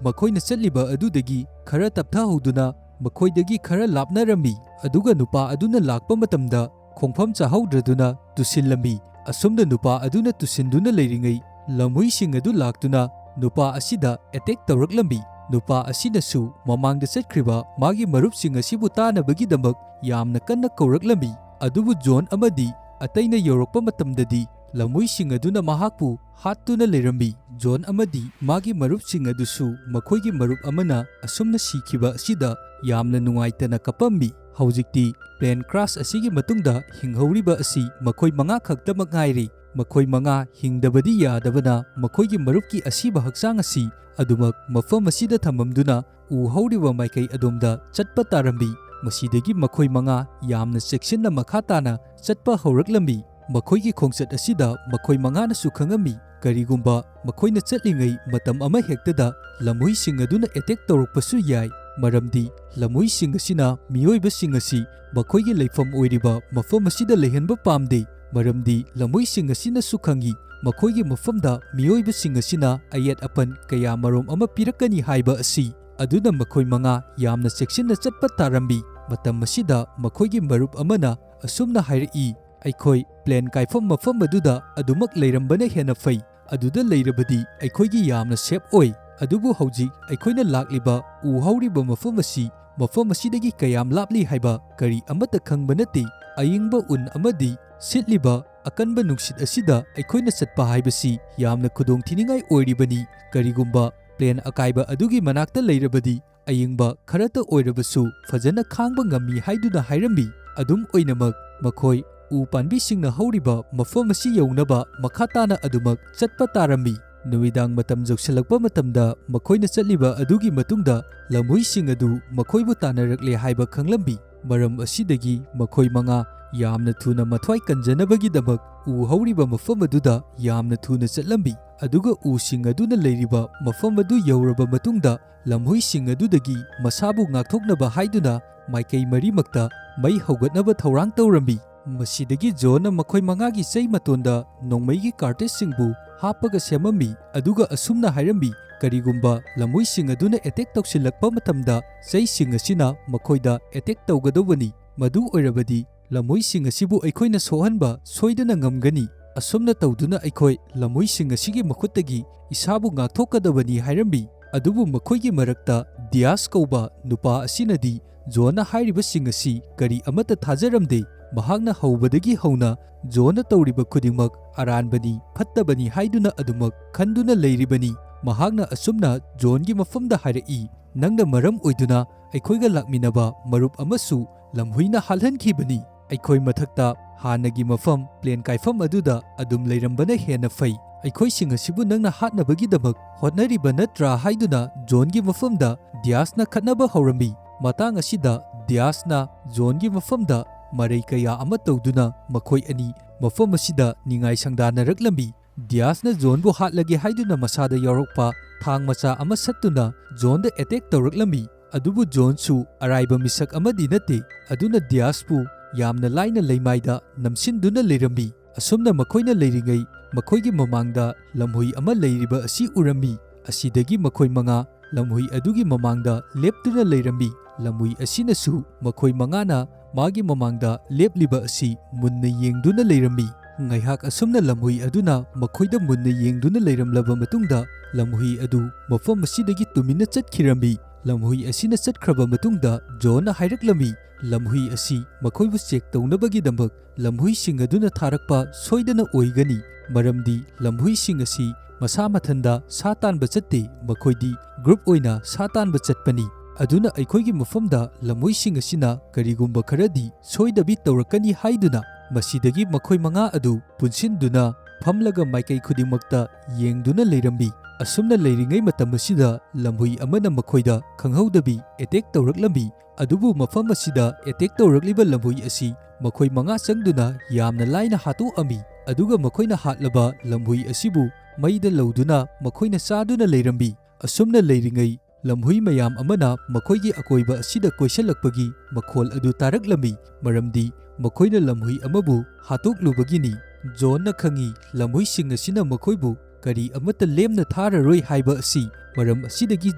ꯃꯈꯣꯏꯅ ꯆꯠꯂꯤꯕ ꯑꯗꯨꯗꯒꯤ ꯈꯔ ꯇꯞꯊꯍꯧꯗꯨꯅ ꯃꯈꯣꯏꯗꯒꯤ ꯈꯔ ꯂꯥꯞꯅꯔꯝꯃꯤ꯫ ꯑꯗꯨꯒ ꯅꯨꯄꯥ ꯑꯗꯨꯅ ꯂꯥꯛꯄ ꯃꯇꯝꯗ ꯈꯣꯡꯐꯝ ꯆꯥꯍꯧꯗ꯭ꯔꯗꯨꯅ ꯇꯨꯁꯤꯜꯂꯝꯃꯤ꯫ ꯑꯁꯨꯝꯅ ꯅꯨꯄꯥ ꯑꯗꯨꯅ ꯇꯨꯁꯤꯟꯗꯨꯅ ꯂꯩꯔꯤꯉꯩ ꯂꯝꯍꯨꯏꯁꯤꯡ ꯑꯗꯨ ꯂꯥꯛꯇꯨꯅ ꯅꯨꯄꯥ ꯑꯁꯤꯗ ꯑꯦꯇꯦꯛ ꯇꯧꯔꯛꯂꯝꯃꯤ꯫ ꯅꯨꯄꯥ ꯑꯁꯤꯅꯁꯨ ꯃꯃꯥꯡꯗ ꯆꯠꯈ꯭ꯔꯤꯕ ꯃꯥꯒꯤ ꯃꯔꯨꯞꯁꯤꯡ ꯑꯁꯤꯕꯨ ꯇꯥꯅꯕꯒꯤꯗꯃꯛ ꯌꯥꯝꯅ ꯀꯟꯅ ꯀꯧꯔꯛꯂꯝꯃꯤ꯫ ꯑꯗꯨꯕꯨ ꯖꯣꯟ ꯑꯃꯗꯤ ꯑꯇꯩꯅ ꯌꯧꯔꯛꯄ ꯃꯇꯝꯗꯗꯤ ꯂꯝꯍꯨꯏꯁꯤꯡ ꯑꯗꯨꯅ ꯃꯍꯥꯛꯄꯨ ꯍꯥꯠꯇꯨꯅ ꯂꯩꯔꯝꯃꯤ꯫ ꯖꯣꯟ ꯑꯃꯗꯤ ꯃꯥꯒꯤ ꯃꯔꯨꯞꯁꯤꯡ ꯑꯗꯨꯁꯨ ꯃꯈꯣꯏꯒꯤ ꯃꯔꯨꯞ ꯑꯃꯅ ꯑꯁꯨꯝꯅ ꯁꯤꯈꯤꯕ ꯑꯁꯤꯗ ꯌꯥꯝꯅ ꯅꯨꯡꯉꯥꯏꯇꯅ ꯀꯞꯄꯝꯃꯤ꯫ ꯍꯧꯖꯤꯛꯇꯤ ꯄ꯭ꯂꯦꯟ ꯀ꯭ꯔꯥꯁ ꯑꯁꯤꯒꯤ ꯃꯇꯨꯡꯗ ꯍꯤꯡꯍꯧꯔꯤꯕ ꯑꯁꯤ ꯃꯈꯣꯏ ꯃꯉꯥ ꯈꯛꯇꯃꯛ ꯉꯥꯏꯔꯦ꯫ ꯃꯈꯣꯏ ꯃꯉꯥ ꯍꯤꯡꯗꯕꯗꯤ ꯌꯥꯗꯕꯅ ꯃꯈꯣꯏꯒꯤ ꯃꯔꯨꯞꯀꯤ ꯑꯁꯤꯕ ꯍꯛꯆꯥꯡ ꯑꯁꯤ ꯑꯗꯨꯃꯛ ꯃꯐꯝ ꯑꯁꯤꯗ ꯊꯝꯃꯝꯗꯨꯅ ꯎ ꯍꯧꯔꯤꯕ ꯃꯥꯏꯀꯩ ꯑꯗꯣꯝꯗ ꯆꯠꯄ ꯇꯥꯔꯝꯃꯤ꯫ ꯃꯁꯤꯗꯒꯤ ꯃꯈꯣꯏ ꯃꯉꯥ ꯌꯥꯝꯅ ꯆꯦꯛꯁꯤꯟꯅ ꯃꯈꯥ ꯇꯥꯅ ꯆꯠꯄ ꯍꯧꯔꯛꯂꯝꯃꯤ꯫ ꯃꯈꯣꯏꯒꯤ ꯈꯣꯡꯆꯠ ꯑꯁꯤꯗ ꯃꯈꯣꯏ ꯃꯉꯥꯅꯁꯨ ꯈꯪꯉꯝꯃꯤ, ꯀꯔꯤꯒꯨꯝꯕ ꯃꯈꯣꯏꯅ ꯆꯠꯂꯤꯉꯩ ꯃꯇꯝ ꯑꯃꯍꯦꯛꯇꯗ ꯂꯝꯍꯨꯏꯁꯤꯡ ꯑꯗꯨꯅ ꯑꯦꯇꯦꯛ ꯇꯧꯔꯛꯄꯁꯨ ꯌꯥꯏ, ꯃꯔꯝꯗꯤ ꯂꯝꯍꯨꯏꯁꯤꯡ ꯑꯁꯤꯅ ꯃꯤꯑꯣꯏꯕꯁꯤꯡ ꯑꯁꯤ ꯃꯈꯣꯏꯒꯤ ꯂꯩꯐꯝ ꯑꯣꯏꯔꯤꯕ ꯃꯐꯝ ꯑꯁꯤꯗ ꯂꯩꯍꯟꯕ ꯄꯥꯝꯗꯦ, ꯃꯔꯝꯗꯤ ꯂꯝꯍꯨꯏꯁꯤꯡ ꯑꯁꯤꯅꯁꯨ ꯈꯪꯏ ꯃꯈꯣꯏꯒꯤ ꯃꯐꯝꯗ ꯃꯤꯑꯣꯏꯕꯁꯤꯡ ꯑꯁꯤꯅ ꯑꯌꯦꯠ ꯑꯄꯟ ꯀꯌꯥ ꯃꯔꯨꯝ ꯑꯃ ꯄꯤꯔꯛꯀꯅꯤ ꯍꯥꯏꯕ ꯑꯁꯤ꯫ ꯑꯗꯨꯅ ꯃꯈꯣꯏ ꯃꯉꯥ ꯌꯥꯝꯅ ꯆꯦꯛꯁꯤꯟꯅ ꯆꯠꯄ ꯇꯥꯔꯝꯃꯤ꯫ ꯃꯇꯝ ꯑꯁꯤꯗ ꯃꯈꯣꯏꯒꯤ ꯃꯔꯨꯞ ꯑꯃꯅ ꯑꯁꯨꯝꯅ ꯍꯥꯏꯔꯛꯏ, "ꯑꯩꯈꯣꯏ plane ꯀꯥꯏꯐꯝ ꯃꯐꯝ ꯑꯗꯨꯗ ꯑꯗꯨꯃꯛ ꯂꯩꯔꯝꯕꯅ ꯍꯦꯟꯅ ꯐꯩ꯫ ꯑꯗꯨꯗ ꯂꯩꯔꯕꯗꯤ ꯑꯩꯈꯣꯏꯒꯤ ꯌꯥꯝꯅ safe ꯑꯣꯏ꯫ ꯑꯗꯨꯕꯨ ꯍꯧꯖꯤꯛ ꯑꯩꯈꯣꯏꯅ ꯂꯥꯛꯂꯤꯕ ꯎ ꯍꯧꯔꯤꯕ ꯃꯐꯝ ꯑꯁꯤ ꯃꯐꯝ ꯑꯁꯤꯗꯒꯤ ꯀꯌꯥꯝ ꯂꯥꯞꯂꯤ ꯍꯥꯏꯕ ꯀꯔꯤ ꯑꯃꯠꯇ ꯈꯪꯕ ꯅꯠꯇꯦ꯫ ꯑꯏꯪꯕ ꯎꯟ ꯑꯃꯗꯤ ꯁꯤꯠꯂꯤꯕ ꯑꯀꯟꯕ ꯅꯨꯡꯁꯤꯠ ꯑꯁꯤꯗ ꯑꯩꯈꯣꯏꯅ ꯆꯠꯄ ꯍꯥꯏꯕꯁꯤ ꯌꯥꯝꯅ ꯈꯨꯗꯣꯡꯊꯤꯅꯤꯡꯉꯥꯏ ꯑꯣꯏꯔꯤꯕꯅꯤ꯫ ꯀꯔꯤꯒꯨꯝꯕ plane ꯑꯀꯥꯏꯕ ꯑꯗꯨꯒꯤ ꯃꯅꯥꯛꯇ ꯂꯩꯔꯕꯗꯤ ꯑꯏꯪꯕ ꯈꯔꯇ ꯑꯣꯏꯔꯕꯁꯨ ꯐꯖꯅ ꯈꯥꯡꯕ ꯉꯝꯃꯤ" ꯍꯥꯏꯗꯨꯅ ꯍꯥꯏꯔꯝꯃꯤ꯫ ꯑꯗꯨꯝ ꯑꯣꯏꯅꯃꯛ, ꯃꯈꯣꯏ ꯎ ꯄꯥꯝꯕꯤꯁꯤꯡꯅ ꯍꯧꯔꯤꯕ ꯃꯐꯝ ꯑꯁꯤ ꯌꯧꯅꯕ ꯃꯈꯥ ꯇꯥꯅ ꯑꯗꯨꯃꯛ ꯆꯠꯄ ꯇꯥꯔꯝꯃꯤ꯫ ꯅꯨꯃꯤꯗꯥꯡ ꯃꯇꯝ ꯌꯧꯁꯤꯜꯂꯛꯄ ꯃꯇꯝꯗ ꯃꯈꯣꯏꯅ ꯆꯠꯂꯤꯕ ꯑꯗꯨꯒꯤ ꯃꯇꯨꯡꯗ ꯂꯝꯍꯨꯏꯁꯤꯡ ꯑꯗꯨ ꯃꯈꯣꯏꯕꯨ ꯇꯥꯟꯅꯔꯛꯂꯦ ꯍꯥꯏꯕ ꯈꯪꯂꯝꯃꯤ꯫ ꯃꯔꯝ ꯑꯁꯤꯗꯒꯤ ꯃꯈꯣꯏ ꯃꯉꯥ ꯌꯥꯝꯅ ꯊꯨꯅ ꯃꯊ꯭ꯋꯥꯏ ꯀꯟꯖꯅꯕꯒꯤꯗꯃꯛ ꯎ ꯍꯧꯔꯤꯕ ꯃꯐꯝ ꯑꯗꯨꯗ ꯌꯥꯝꯅ ꯊꯨꯅ ꯆꯠꯂꯝꯃꯤ꯫ ꯑꯗꯨꯒ ꯎꯁꯤꯡ ꯑꯗꯨꯅ ꯂꯩꯔꯤꯕ ꯃꯐꯝ ꯑꯗꯨ ꯌꯧꯔꯕ ꯃꯇꯨꯡꯗ ꯂꯝꯍꯨꯏꯁꯤꯡ ꯑꯗꯨꯗꯒꯤ ꯃꯁꯥꯕꯨ ꯉꯥꯛꯊꯣꯛꯅꯕ ꯍꯥꯏꯗꯨꯅ ꯃꯥꯏꯀꯩ ꯃꯔꯤꯃꯛꯇ ꯃꯩ ꯍꯧꯒꯠꯅꯕ ꯊꯧꯔꯥꯡ ꯇꯧꯔꯝꯃꯤ꯫ ꯃꯁꯤꯗꯒꯤ ꯖꯣꯟꯅ ꯃꯈꯣꯏ ꯃꯉꯥꯒꯤ ꯆꯩ ꯃꯇꯣꯟꯗ ꯅꯣꯡꯃꯩꯒꯤ cartridgeꯁꯤꯡꯕꯨ ꯍꯥꯞꯄꯒ ꯁꯦꯝꯃꯝꯃꯤ, ꯑꯗꯨꯒ ꯑꯁꯨꯝꯅ ꯍꯥꯏꯔꯝꯃꯤ, "ꯀꯔꯤꯒꯨꯝꯕ ꯂꯝꯍꯨꯏꯁꯤꯡ ꯑꯗꯨꯅ attack ꯇꯧꯁꯤꯜꯂꯛꯄ ꯃꯇꯝꯗ ꯆꯩꯁꯤꯡ ꯑꯁꯤꯅ ꯃꯈꯣꯏꯗ attack ꯇꯧꯒꯗꯧꯕꯅꯤ꯫ ꯃꯗꯨ ꯑꯣꯏꯔꯕꯗꯤ ꯂꯝꯍꯨꯏꯁꯤꯡ ꯑꯁꯤꯕꯨ ꯑꯩꯈꯣꯏꯅ ꯁꯣꯛꯍꯟꯕ ꯁꯣꯏꯗꯅ ꯉꯝꯒꯅꯤ꯫ ꯑꯁꯨꯝꯅ ꯇꯧꯗꯨꯅ ꯑꯩꯈꯣꯏ ꯂꯝꯍꯨꯏꯁꯤꯡ ꯑꯁꯤꯒꯤ ꯃꯈꯨꯠꯇꯒꯤ ꯏꯁꯥꯕꯨ ꯉꯥꯛꯊꯣꯛꯀꯗꯕꯅꯤ" ꯍꯥꯏꯔꯝꯃꯤ꯫ ꯑꯗꯨꯕꯨ ꯃꯈꯣꯏꯒꯤ ꯃꯔꯛꯇ ꯗꯤꯌꯥꯁ ꯀꯧꯕ ꯅꯨꯄꯥ ꯑꯁꯤꯅꯗꯤ ꯖꯣꯟꯅ ꯍꯥꯏꯔꯤꯕꯁꯤꯡ ꯑꯁꯤ ꯀꯔꯤ ꯑꯃꯠꯇ ꯊꯥꯖꯔꯝꯗꯦ꯫ ꯃꯍꯥꯛꯅ ꯍꯧꯕꯗꯒꯤ ꯍꯧꯅ ꯖꯣꯟꯅ ꯇꯧꯔꯤꯕ ꯈꯨꯗꯤꯡꯃꯛ ꯑꯔꯥꯟꯕꯅꯤ, ꯐꯠꯇꯕꯅꯤ ꯍꯥꯏꯗꯨꯅ ꯑꯗꯨꯃꯛ ꯈꯟꯗꯨꯅ ꯂꯩꯔꯤꯕꯅꯤ꯫ ꯃꯍꯥꯛꯅ ꯑꯁꯨꯝꯅ ꯖꯣꯟꯒꯤ ꯃꯐꯝꯗ ꯍꯥꯏꯔꯛꯏ, "ꯅꯪꯅ ꯃꯔꯝ ꯑꯣꯏꯗꯨꯅ ꯑꯩꯈꯣꯏꯒ ꯂꯥꯛꯃꯤꯟꯅꯕ ꯃꯔꯨꯞ ꯑꯃꯁꯨ ꯂꯝꯍꯨꯏꯅ ꯍꯥꯠꯍꯟꯈꯤꯕꯅꯤ꯫ ꯑꯩꯈꯣꯏ ꯃꯊꯛꯇ ꯍꯥꯟꯅꯒꯤ ꯃꯐꯝ, plane ꯀꯥꯏꯐꯝ ꯑꯗꯨꯗ ꯑꯗꯨꯝ ꯂꯩꯔꯝꯕꯅ ꯍꯦꯟꯅ ꯐꯩ꯫ ꯑꯩꯈꯣꯏꯁꯤꯡ ꯑꯁꯤꯕꯨ ꯅꯪꯅ ꯍꯥꯠꯅꯕꯒꯤꯗꯃꯛ ꯍꯣꯠꯅꯔꯤꯕ ꯅꯠꯇ꯭ꯔꯥ?" ꯍꯥꯏꯗꯨꯅ ꯖꯣꯟꯒꯤ ꯃꯐꯝꯗ ꯗꯤꯌꯥꯁꯅ ꯈꯠꯅꯕ ꯍꯧꯔꯝꯃꯤ꯫ ꯃꯇꯥꯡ ꯑꯁꯤꯗ ꯗꯤꯌꯥꯁꯅ ꯖꯣꯟꯒꯤ ꯃꯐꯝꯗ ꯃꯔꯩ ꯀꯌꯥ ꯑꯃ ꯇꯧꯗꯨꯅ ꯃꯈꯣꯏ ꯑꯅꯤ ꯃꯐꯝ ꯑꯁꯤꯗ ꯅꯤꯡꯉꯥꯏ ꯁꯪꯗꯥꯅꯔꯛꯂꯝꯃꯤ꯫ ꯗꯤꯌꯥꯁꯅ ꯖꯣꯟꯕꯨ ꯍꯥꯠꯂꯒꯦ ꯍꯥꯏꯗꯨꯅ ꯃꯁꯥꯗ ꯌꯥꯎꯔꯛꯄ ꯊꯥꯡ ꯃꯆꯥ ꯑꯃ ꯁꯠꯇꯨꯅ ꯖꯣꯟꯗ attack ꯇꯧꯔꯛꯂꯝꯃꯤ꯫ ꯑꯗꯨꯕꯨ ꯖꯣꯟꯁꯨ ꯑꯔꯥꯏꯕ ꯃꯤꯁꯛ ꯑꯃꯗꯤ ꯅꯠꯇꯦ, ꯑꯗꯨꯅ ꯗꯤꯌꯥꯁꯄꯨ ꯌꯥꯝꯅ ꯂꯥꯏꯅ ꯂꯩꯃꯥꯏꯗ ꯅꯝꯁꯤꯟꯗꯨꯅ ꯂꯩꯔꯝꯃꯤ꯫ ꯑꯁꯨꯝꯅ ꯃꯈꯣꯏꯅ ꯂꯩꯔꯤꯉꯩ ꯃꯈꯣꯏꯒꯤ ꯃꯃꯥꯡꯗ ꯂꯝꯍꯨꯏ ꯑꯃ ꯂꯩꯔꯤꯕ ꯑꯁꯤ ꯎꯔꯝꯃꯤ꯫ ꯑꯁꯤꯗꯒꯤ ꯃꯈꯣꯏ ꯃꯉꯥ ꯂꯝꯍꯨꯏ ꯑꯗꯨꯒꯤ ꯃꯃꯥꯡꯗ ꯂꯦꯞꯇꯨꯅ ꯂꯩꯔꯝꯃꯤ꯫ ꯂꯝꯍꯨꯏ ꯑꯁꯤꯅꯁꯨ ꯃꯈꯣꯏ ꯃꯉꯥꯅ ꯃꯥꯒꯤ ꯃꯃꯥꯡꯗ ꯂꯦꯞꯂꯤꯕ ꯑꯁꯤ ꯃꯨꯟꯅ ꯌꯦꯡꯗꯨꯅ ꯂꯩꯔꯝꯃꯤ꯫ ꯉꯥꯏꯍꯥꯛ ꯑꯁꯨꯝꯅ ꯂꯝꯍꯨꯏ ꯑꯗꯨꯅ ꯃꯈꯣꯏꯗ ꯃꯨꯟꯅ ꯌꯦꯡꯗꯨꯅ ꯂꯩꯔꯝꯂꯕ ꯃꯇꯨꯡꯗ, ꯂꯝꯍꯨꯏ ꯑꯗꯨ ꯃꯐꯝ ꯑꯁꯤꯗꯒꯤ ꯇꯨꯃꯤꯟꯅ ꯆꯠꯈꯤꯔꯝꯃꯤ꯫ ꯂꯝꯍꯨꯏ ꯑꯁꯤꯅ ꯆꯠꯈ꯭ꯔꯕ ꯃꯇꯨꯡꯗ, ꯖꯣꯟꯅ ꯍꯥꯏꯔꯛꯂꯝꯃꯤ, "ꯂꯝꯍꯨꯏ ꯑꯁꯤ ꯃꯈꯣꯏꯕꯨ ꯆꯦꯛ ꯇꯧꯅꯕꯒꯤꯗꯃꯛ ꯂꯝꯍꯨꯏꯁꯤꯡ ꯑꯗꯨꯅ ꯊꯥꯔꯛꯄ ꯁꯣꯏꯗꯅ ꯑꯣꯏꯒꯅꯤ, ꯃꯔꯝꯗꯤ ꯂꯝꯍꯨꯏꯁꯤꯡ ꯑꯁꯤ ꯃꯁꯥ ꯃꯊꯟꯗ ꯁꯥ ꯇꯥꯟꯕ ꯆꯠꯇꯦ, ꯃꯈꯣꯏꯗꯤ ꯒ꯭ꯔꯨꯞ ꯑꯣꯏꯅ ꯁꯥ ꯇꯥꯟꯕ ꯆꯠꯄꯅꯤ꯫ ꯑꯗꯨꯅ ꯑꯩꯈꯣꯏꯒꯤ ꯃꯐꯝꯗ ꯂꯝꯍꯨꯏꯁꯤꯡ ꯑꯁꯤꯅ ꯀꯔꯤꯒꯨꯝꯕ ꯈꯔꯗꯤ ꯁꯣꯏꯗꯕꯤ ꯇꯧꯔꯛꯀꯅꯤ" ꯍꯥꯏꯗꯨꯅ, ꯃꯁꯤꯗꯒꯤ ꯃꯈꯣꯏ ꯃꯉꯥ ꯑꯗꯨ ꯄꯨꯟꯁꯤꯟꯗꯨꯅ ꯐꯝꯂꯒ ꯃꯥꯏꯀꯩ ꯈꯨꯗꯤꯡꯃꯛꯇ ꯌꯦꯡꯗꯨꯅ ꯂꯩꯔꯝꯃꯤ꯫ ꯑꯁꯨꯝꯅ ꯂꯩꯔꯤꯉꯩ ꯃꯇꯝ ꯑꯁꯤꯗ ꯂꯝꯍꯨꯏ ꯑꯃꯅ ꯃꯈꯣꯏꯗ ꯈꯪꯍꯧꯗꯕꯤ ꯑꯦꯇꯦꯛ ꯇꯧꯔꯛꯂꯝꯃꯤ꯫ ꯑꯗꯨꯕꯨ ꯃꯐꯝ ꯑꯁꯤꯗ ꯑꯦꯇꯦꯛ ꯇꯧꯔꯛꯂꯤꯕ ꯂꯝꯍꯨꯏ ꯑꯁꯤ ꯃꯈꯣꯏ ꯃꯉꯥ ꯆꯪꯗꯨꯅ ꯌꯥꯝꯅ ꯂꯥꯏꯅ ꯍꯥꯠꯇꯣꯛꯑꯝꯃꯤ꯫ ꯑꯗꯨꯒ ꯃꯈꯣꯏꯅ ꯍꯥꯠꯂꯕ ꯂꯝꯍꯨꯏ ꯑꯁꯤꯕꯨ ꯃꯩꯗ ꯂꯧꯗꯨꯅ ꯃꯈꯣꯏꯅ ꯆꯥꯗꯨꯅ ꯂꯩꯔꯝꯃꯤ꯫ ꯑꯁꯨꯝꯅ ꯂꯩꯔꯤꯉꯩ, ꯂꯝꯍꯨꯏ ꯃꯌꯥꯝ ꯑꯃꯅ ꯃꯈꯣꯏꯒꯤ ꯑꯀꯣꯏꯕ ꯑꯁꯤꯗ ꯀꯣꯏꯁꯤꯜꯂꯛꯄꯒꯤ ꯃꯈꯣꯜ ꯑꯗꯨ ꯇꯥꯔꯛꯂꯝꯃꯤ, ꯃꯔꯝꯗꯤ ꯃꯈꯣꯏꯅ ꯂꯝꯍꯨꯏ ꯑꯃꯕꯨ ꯍꯥꯠꯇꯣꯛꯂꯨꯕꯒꯤꯅꯤ꯫ ꯖꯣꯟꯅ ꯈꯪꯏ, ꯂꯝꯍꯨꯏꯁꯤꯡ ꯑꯁꯤꯅ ꯃꯈꯣꯏꯕꯨ ꯀꯔꯤ ꯑꯃꯠꯇ ꯂꯦꯝꯅ ꯊꯥꯔꯔꯣꯏ ꯍꯥꯏꯕ ꯑꯁꯤ꯫ ꯃꯔꯝ ꯑꯁꯤꯗꯒꯤ